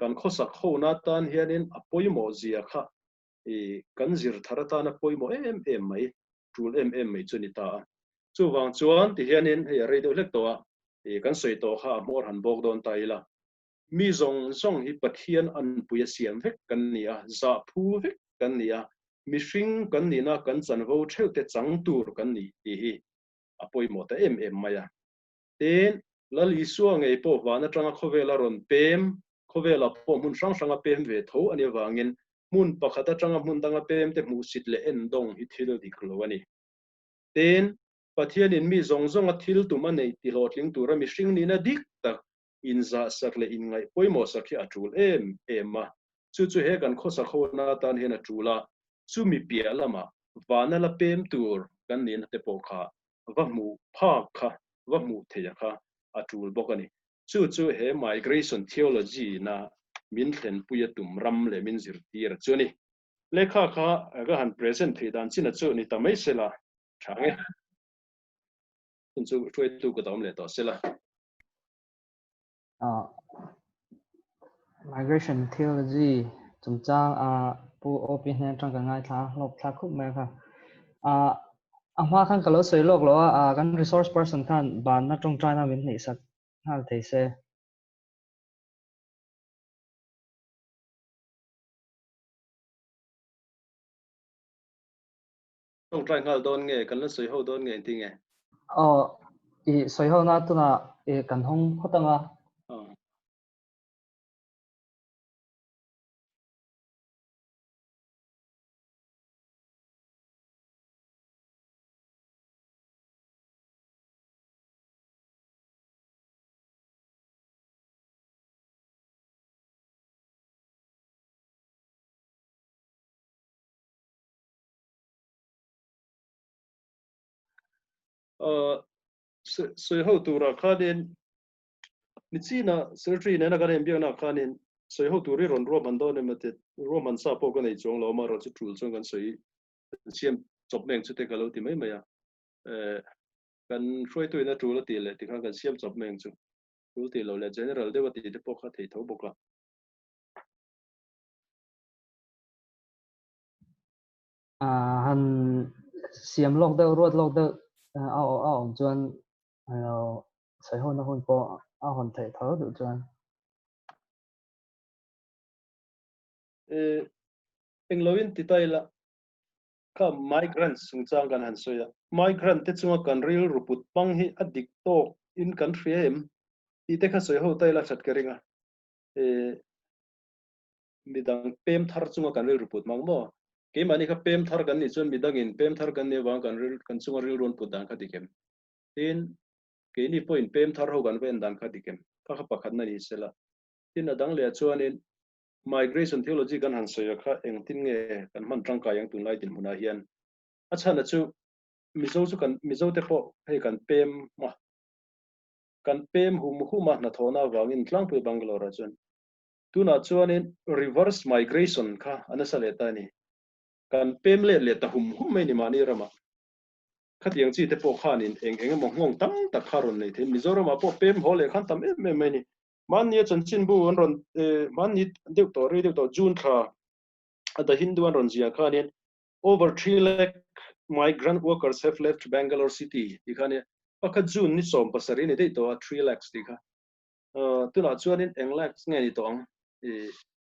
kan khawsak hona atan hianin a pawimawh zia kha kan zir thar atana pawimawh em em mai, tul em em mai chu a ni ta a. Chuvang chuan ti hianin hei a rei deuh hlek tawh a, kan sawi tawh kha a hmawr han bawk dawn ta ila. Mi zawng zawng hi Pathian anpui a siam vek kan ni a, zah phu vek kan ni a. Mihring kan nihna kan chanvo theuhte chang tur kan ni tih hi a pawimawh ta em em mai a. Tin, Lal Isua ngei pawh van atanga khawvela rawn pem, khawvela pawh hmun hrang hranga pem ve tho a nih avangin hmun pakhat atanga hmun danga pemte hmuhsit leh endawng hi thil dik lo a ni. Tin, Pathianin mi zawng zawnga thil tum a neih tihlawhtling tura mihring nihna dik tak inzahsak leh inngaih pawimawh sak hi a tul em em a. Chu chu he kan khawsak hona atan hian a tul a, chumi piah lamah vana la pem tur kan nihna te pawh kha va hmuh phak kha, va hmuh theih a kha a tul bawk a ni. Chu chu he migration theology na min thlenpui a tum ram leh min zirtir a chu a ni. Lehkha kha ka han present theih dan chin a chu ni ta mai sela tha nge. Hun chu hruaitu ka ta awm leh tawh sela. Migration theology chungchang a pu OP hnen atang ka ngaithla hlawk thlak khup mai kha. A hma khan ka lo sawi lawk lo a, kan resource person khan banna tawngtaina min hneih sak nghal thei se. Tawngtai nghal dawn nge, kan la sawi ho dawn nge engtin nge? Aw, i sawi ho na tunah i kan hawng phawt ang a. Sawi ho turah khanin Nichina secretary nena kan inbiakna khanin sawi ho tur hi rawn ruahman dawn em ati ruahman sa pawh ka nei chuang lo amaherawh chu tul chuan kan sawi kan siam chawp meng chu te ka lo ti mai mai a kan hruaitu in a tul a tih leh tikhan kan siam chawp meng chu tul tih loh leh general deuh a tih te pawh kha thei tho bawk a. Han siam lawk deuh ruat lawk deuh a awm chuan sawi hona hun pawh a hawn theih tho duh chuan. Englo in ti ta ila kha migrants chungchang kan han sawi a, migrant te chunga kan rilru put hmang hi a dik tawk in kan hria em tih te kha sawi ho ta ila that ka ring a. Midang pem thar chunga kan rilru put mang maw? Keimahni kha pem thar kan nih chuan midangin pem thar kan nih avang kan ril kan chunga rilru an put dan kha dik em? Tin, keini pawhin pem thar ho kan va en dan kha dik em? Kha kha pakhatna ni sela. Tin, a dang leh ah chuanin migration theology kan han sawi a kha engtin nge kan hman tangkai ang tunlai dinhmunah hian? A chhana chu Mizo chu kan Mizo te pawh hei kan pem a, kan pem hum hum a hnathawhna avangin tlangpui Bangalore ah chuan Tunah chuanin reverse migration kha a nasa leh ta a ni. Kan pem let leh ta hum hum mai ni mahni ramah. Khatiang chi te pawh khanin eng eng emaw nghawng tam tak kha rawn nei thei. Mizoramah pawh pem haw leh khan tam em em mai ni. Mahnia chanchinbu an rawn mahni deuh tawh rei deuh tawh June thla a The Hindu an rawn ziah khanin over 3 lakh migrant workers have left Bangalore city tih kha a nia. Pakhat June ni 17 ni daih tawh a 3 lakhs tih kha. Tunah chuanin eng lakhs nge ni tawh ang i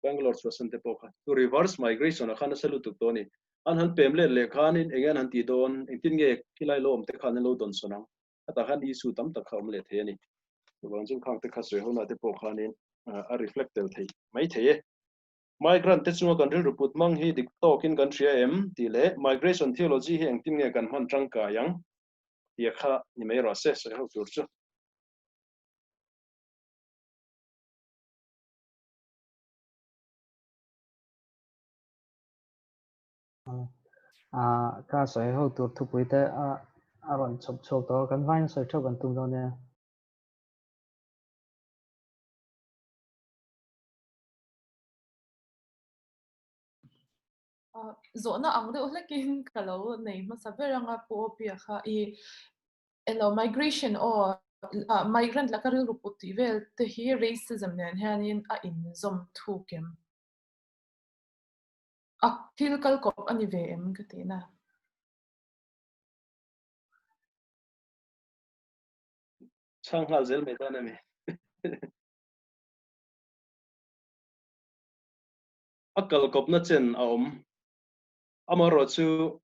Bangalore chhuahsan te pawh kha chu reverse migration ah khan nasa lutuk tawh a ni. An han pem let leh khanin enge an han tih dawn, engtin nge khilai lo awm te khan an lo dawn sawn ang. Khatah khan issue tam tak kha a awm leh thei a ni. Chuvang chuan khang te kha sawi hona te pawh khanin a reflect tel thei mai thei e. Migrant te chunga kan rilru put hmang hi dik tawkin kan hria em tih leh migration theology hi engtin nge kan hman tangkai ang tih kha ni mai rawh se sawi ho tur chu. Ka sawi ho tur thupui te a rawn chhawp chhuak tawh a, kan vain sawi theuh kan tum dawn nia. Zawhna ang deuh hlekin ka lo nei hmasa ber anga Pu Awpia kha i Elo migration aw migrant laka rilru put tih vel te hi racism nen hianin a inzawm thuk em? A thil kal kawp a ni ve em ka tih na. Chhang nghal zel mai dawn a mi. A kal kawpna chen a awm. Amaherawhchu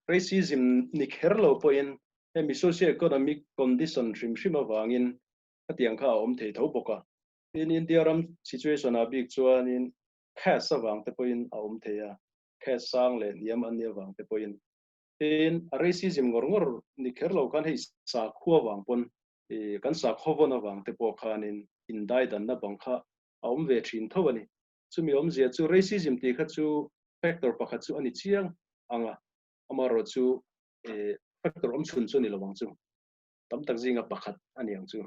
racism ni kher lo pawhin hemi socio-economic condition hrim hrim avangin khatiang kha a awm thei tho bawk a. Tin, India ram situation ah bik chuanin caste avang te pawhin a awm thei a, caste sang leh hniam an nih avang te pawhin. Tin, a racism ngawr ngawr ni kher lo khan hei sakhua vang pawn, kan sakhaw vawn avang te pawh khanin indaidanna bang kha a awm ve thin tho a ni. Chumi awmzia chu racism tih kha chu factor pakhat chu a ni chiang ang a, amaherawhchu factor awmchhun chu a ni lo ang chu, tam tak zinga pakhat a ni ang chu.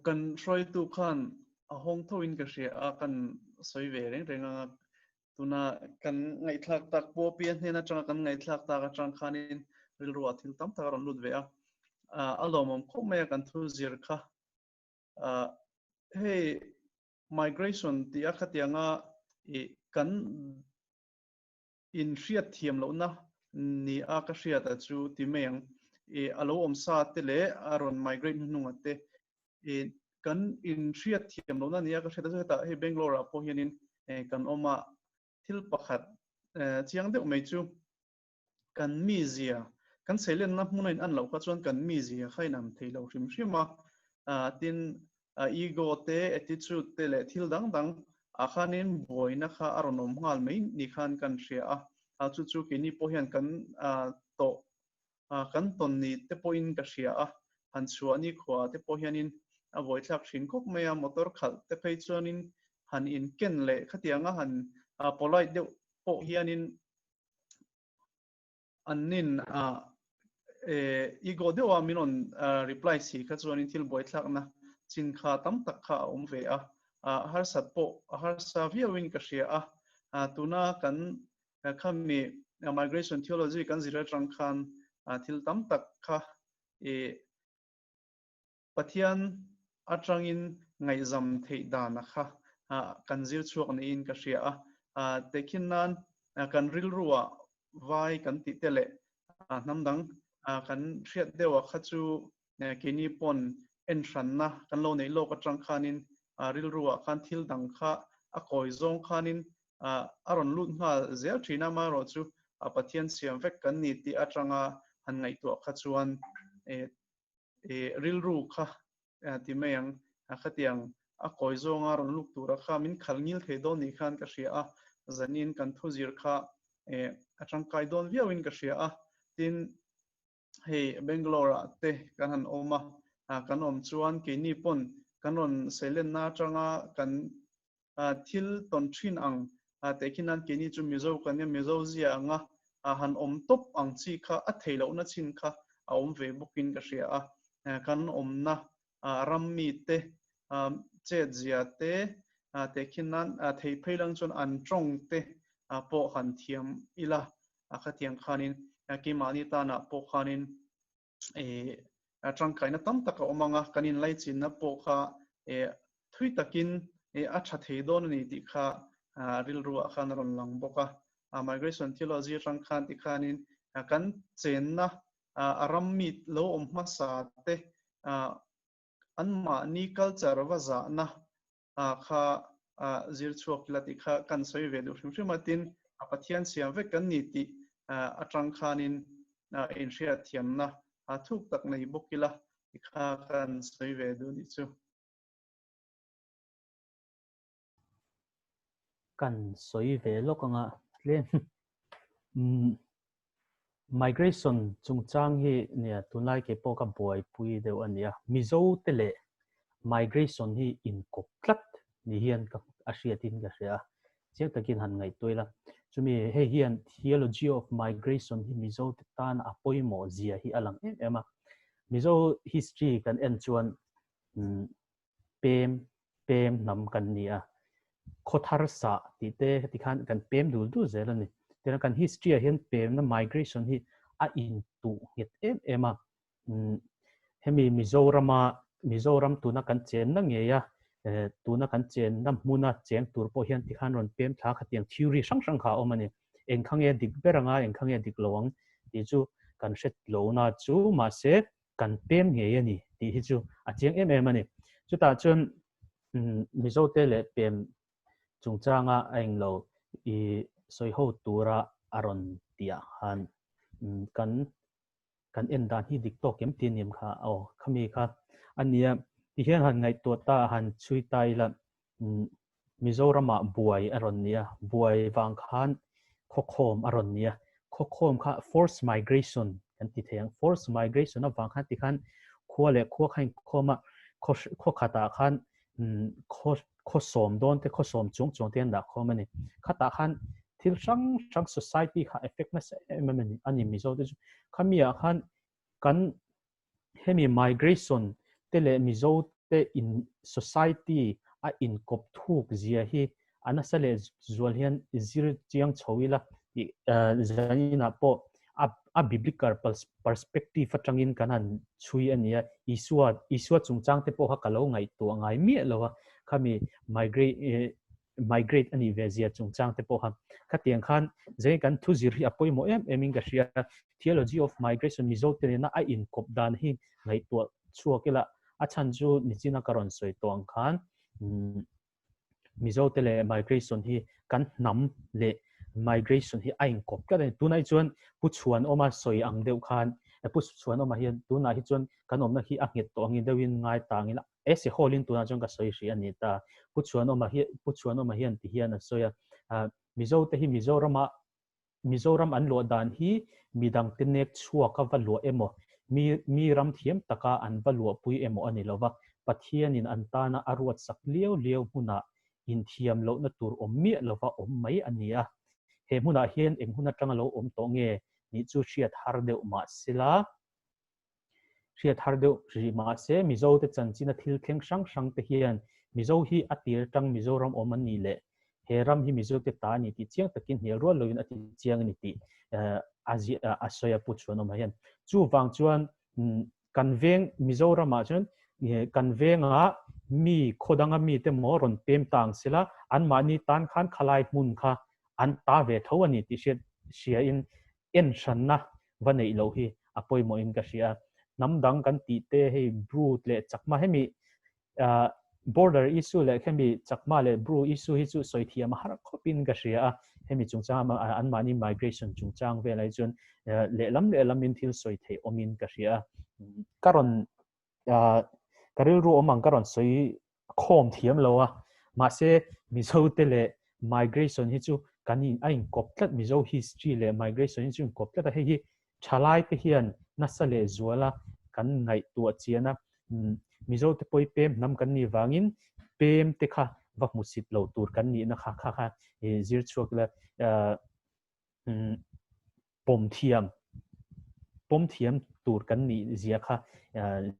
Kan hruaitu khan a hawng tho in ka hria a, kan sawi ve reng reng anga tuna kan ngaihthlak tak pawh pi a hnen atanga kan ngaihthlak tak atang khanin rilru ah thil tam tak a rawn lut ve a, a lawmawm khawp mai a kan thu zir kha. Hei migration tih a khatianga i kan in hriat thiam lohna ni a ka hriat a chu ti mai ang. I a lo awm sa te leh a rawn migrate hnuhnunga te i kan in hriat thiam lohna ni a ka hriat a chu hetah hei Bangalore ah pawh hianin kan awm a, thil pakhat chiang deuh mai chu kan mizia kan seilenna hmun a in an loh kha chuan kan mizia kha in an thei lo hrim hrim a, tin ego te attitude te leh thil dang dang ah khanin buaina kha a rawn awm nghal mai ni khan kan hria a, chu chu keini pawh hian kan tawh kan tawn ni te pawhin ka hria a, han chhuah ni khua te pawh hianin a buaithlak thin khawp mai a, motor khalh te phei chuanin han inken leh khatianga han polite deuh pawh hianin An nin a ego deuha min rawn reply si kha chuanin thil buaithlakna chin kha tam tak kha a awm ve a, harsat pawh a harsa viauin ka hria a. Tuna kan khami migration theology kan zir atang khan thil tam tak kha Pathian atangin ngaihzam theih dana kha kan zir chhuak niin ka hria a. Tehkhin nan kan rilruah vai kan tih te leh hnam dang kan hriat deuh ah kha chu keini pawn en hranna kan lo neih lawk atang khanin rilruah khan thil dang kha a kawi zawng khanin a rawn lut nghal zel thin a, amaherawhchu Pathian siam vek kan ni tih atanga han ngaihtuah kha chuan rilru kha ti mai ang, khatiang a kawi zawnga rawn luk tura kha min khal ngil thei dawn ni khan ka hria a, zanin kan thuzir kha a tangkai dawn viauin ka hria a, tin hei Bangalore ah te kan han awm a, kan awm chuan keini pawn kan rawn seilenna atanga kan thil tawn thin ang tehkhin nan keini chu Mizo kan nia, Mizo zia anga han awm tawp ang chi kha a theih lohna chin kha a awm ve bawkin ka hria a. Kan awmna ram mite chet zia te tehkhin nan thei phei lang chuan an tawng te pawh han thiam ila khatiang khanin keimahni tanah pawh khanin tangkaina tam tak a awm ang a, kan inlaichinna pawh kha thui takin a tha thei dawn a ni tih kha rilruah khan a rawn lang bawk a. Migration theology atang khan tikhanin kan chenna a ram mi lo awm hmasa te anmahni culture va zahna kha zir chhuak ila tih kha kan sawi ve duh hrim hrim a, tin a Pathian siam vek kan ni tih atang khanin inhriat thiamna thuk tak nei bawk ila tih kha kan sawi ve duh nih chu. Kan sawi ve lawk anga tlem migration chungchang hi nia tunlai kei pawh ka buaipui deuh a nia. Mizo te leh migration hi inkawp tlat ni hian ka a hriatin ka hria a, chiang takin han ngaihtuah ila. Chumi hei hian theology of migration hi Mizo te tan a pawimawh zia hi a lang em em a. Mizo history kan en chuan pem pem hnam kan ni a, khawthar sah tih te heti khan kan pem dul dul zel a ni. Tichuan kan history ah hian pemna migration hi a intuh nghet em em a, hemi Mizorama Mizoram tuna kan chenna ngei a, tuna kan chenna hmuna cheng tur pawh hian tikhan rawn pem thla khatiang theory hrang hrang kha a awm a ni. Eng kha nge dik ber anga eng kha nge dik lo ang tih chu kan hre lohna chu mahse. kan pem ngei a ni tih hi chu a chiang em em a ni. Chutah chuan Mizote leh pem chungchanga a englo i sawi ho tura a rawn tih ah khan kan kan en dan hi dik tawk em tih a ni em kha aw khami kha a nia ti hian han ngaihtuah ta han chhui ta ila Mizoramah buai a rawn ni a, buai vang khan khawkhawm a rawn ni a, khawkhawm kha force migration kan ti thei ang, force migration avang khan tikhan khua leh khua kha inkhawm a, khaw khatah khan khaw khaw sawm dawn te khaw sawm chung chuang te an dah khawm a ni. Khatah khan thil hrang hrang society kha effect nasa em em a ni Mizo te chu. Khami ah khan kan hemi migration te leh Mizo te in society a inkawp thuk zia hi a nasa leh zual hian zir chiang chho ila tih zaninah pawh a biblical perspective atangin kan han chhui a nia. Isua Isua chungchang te pawh kha ka lo ngaihtuah ngai miah lo a, khami migrate migrate a nih ve zia chungchang te pawh kha khatiang khan zai kan thu zir hi a pawimawh em em in ka hria. Theology of migration Mizo te nena a inkawp dan hi ngaihtuah chhuak ila a chhan chu nichina ka rawn sawi tawh ang khan Mizo te leh migration hi kan hnam leh migration hi a inkawp tlat a ni. Tunah hi chuan Pu Chhuanawma sawi ang deuh khan Pu Chhuanawma hian tunah hi chuan kan awmna hi a nghet tawh angin deuhin ngai ta angin Ese hall in tunah chuan ka sawi hrih a ni ta. Pu Chhuanawma hi Pu Chhuanawma hian ti hian a sawi a, Mizo te hi Mizorama Mizoram an luah dan hi midang te nek chhuak a va luah emaw, mi mi ram thiam taka an va luahpui emaw a ni lo va, Pathianin an tana a ruatsak liau liau hmunah inthiam lohna tur awm miah lova awm mai a ni a. He hmunah hian eng hun atanga lo awm tawh nge nih chu hriat har deuh mah sela, Hriat har deuh rih mahse Mizo te chanchina thil thleng hrang hrang te hian Mizo hi a tir atang Mizoram awm an nih leh he ram hi Mizo te ta a ni tih chiang takin hnial rual loin a ti chiang a ni tih a ziah a sawi a pu Chhuanawma hian. Chuvang chuan kan veng Mizoramah chuan kan vengah mi khaw danga mi te maw rawn pem ta ang sela anmahni tan khan khalai hmun kha an ta ve tho a ni tih hriat hriain en hranna va neih loh hi a pawimawhin ka hria. Hnam dang kan tih te hei Bru leh Chakma hemi border issue leh hemi Chakma leh Bru issue hi chu sawi thiam a har khawpin ka hria a, hemi chungchang anmahni migration chungchang velah hi chuan lehlam lehlamin thil sawi theih awmin ka hria a. Ka rawn ka rilru awm ang ka rawn sawi khawm thiam lo a, mahse Mizo te leh migration hi chu kan in a inkawp tlat, Mizo history leh migration hi chu inkawp tlat a, hei hi thalai te hian nasa leh zuala kan ngaihtuah chian a, Mizo te pawh hi pem hnam kan nih vangin pem te kha va hmusit loh tur kan nihna kha kha kha zir chhuak ila pawm thiam pawm thiam tur kan nih zia kha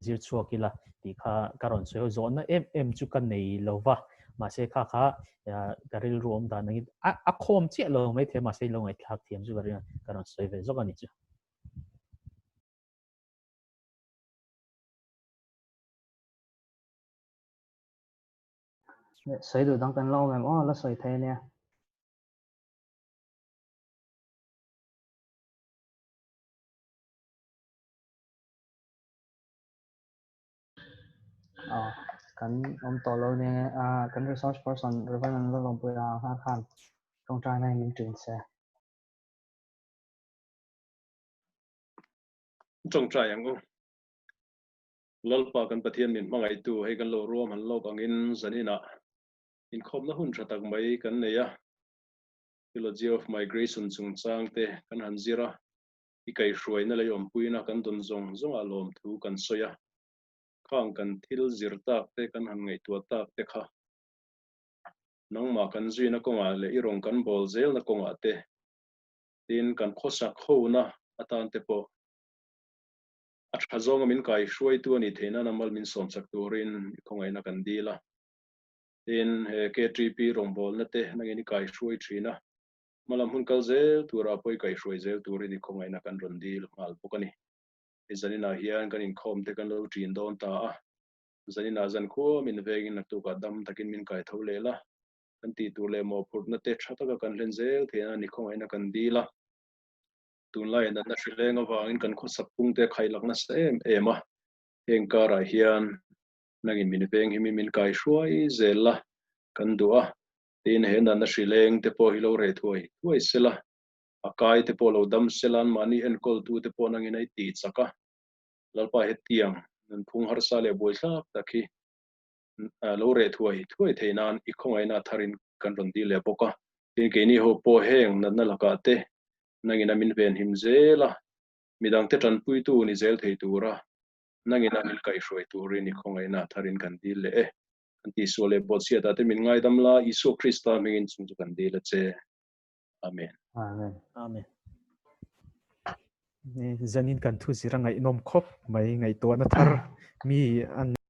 zir chhuak ila tih kha ka rawn sawi a, zawhna em em chu ka nei lo va, mahse kha kha ka rilru awm dan angin a khawm chiah lo maithei mahse lo ngaihthlak thiam chu ka ring a, ka rawn sawi ve zawk a ni chu. Sawi duh dang kan la awm em aw, la sawi thei ania. Kan awm tawh lo nia nge kan resource person Reverend Lalawmpuia nghal khan tawngtaina in min ṭin se. Tawngtai ang u. Lalpa kan Pathian min hmangaihtu hei kan lo ruam han lawk angin zaninah inkhawmna hun tha tak mai kan nei a. Theology of Migration chungchang te kan han zir a, i kaihhruaina lei awmpuina kan dawn zawng zawngah lawmthu kan sawi a, khang kan thil zir tak te kan han ngaihtuah tak te kha nangmah kan zuina kawngah leh i rawn kan bawl zelna kawngah te tin kan khawsak hona atan te pawh a tha zawnga min kaihhruaitu a nih theih nana mal min sawmchak turin i khawngaihna kan dil a. Tin, he KTP rawngbawlna te nangin i kaihruai thin a, hmalam hun kal zel turah pawh i kaihruai zel turin i khawngaihna kan rawn dil nghal bawk a ni. Hei zaninah hian kan inkhawm te kan lo ṭin dawn ta a, zaninah zan khua min vengin naktukah dam takin min kai tho leh la, kan tih tur leh mawhphurhna te tha taka kan hlen zel theihna ni khawngaihna kan dil a. Tunlai natna hri leng avangin kan khawsak pungte a khailak nasa em em a, heng karah hian nangin min veng himin min kai hruai zel la kan duh a, tin he natna hri leng te pawh hi lo reh thuai thuai sela, a kai te pawh lo dam sela an mahni enkawl tu te pawh nangin a i tih chak a, Lalpa hetiang nunphung harsa leh buaithlak tak hi lo reh thuai thuai thei nan i khawngaihna tharin kan rawn dil leh bawk a. Tin, keini ho pawh heng natna lakah te nangin a min venhim zel a, midangte tanpuitu ni zel thei tura nangin a min kaihhruai turin i khawngaihna tharin kan dil leh e. Kan tihsual leh bawhchhiatah te min ngaidam la, Isua Krista hmingin chung chu kan dil a che. Amen. Amen. Amen. Zanin kan thu zir a ngaihnawm khawp mai ngaihtuahna thar mi an.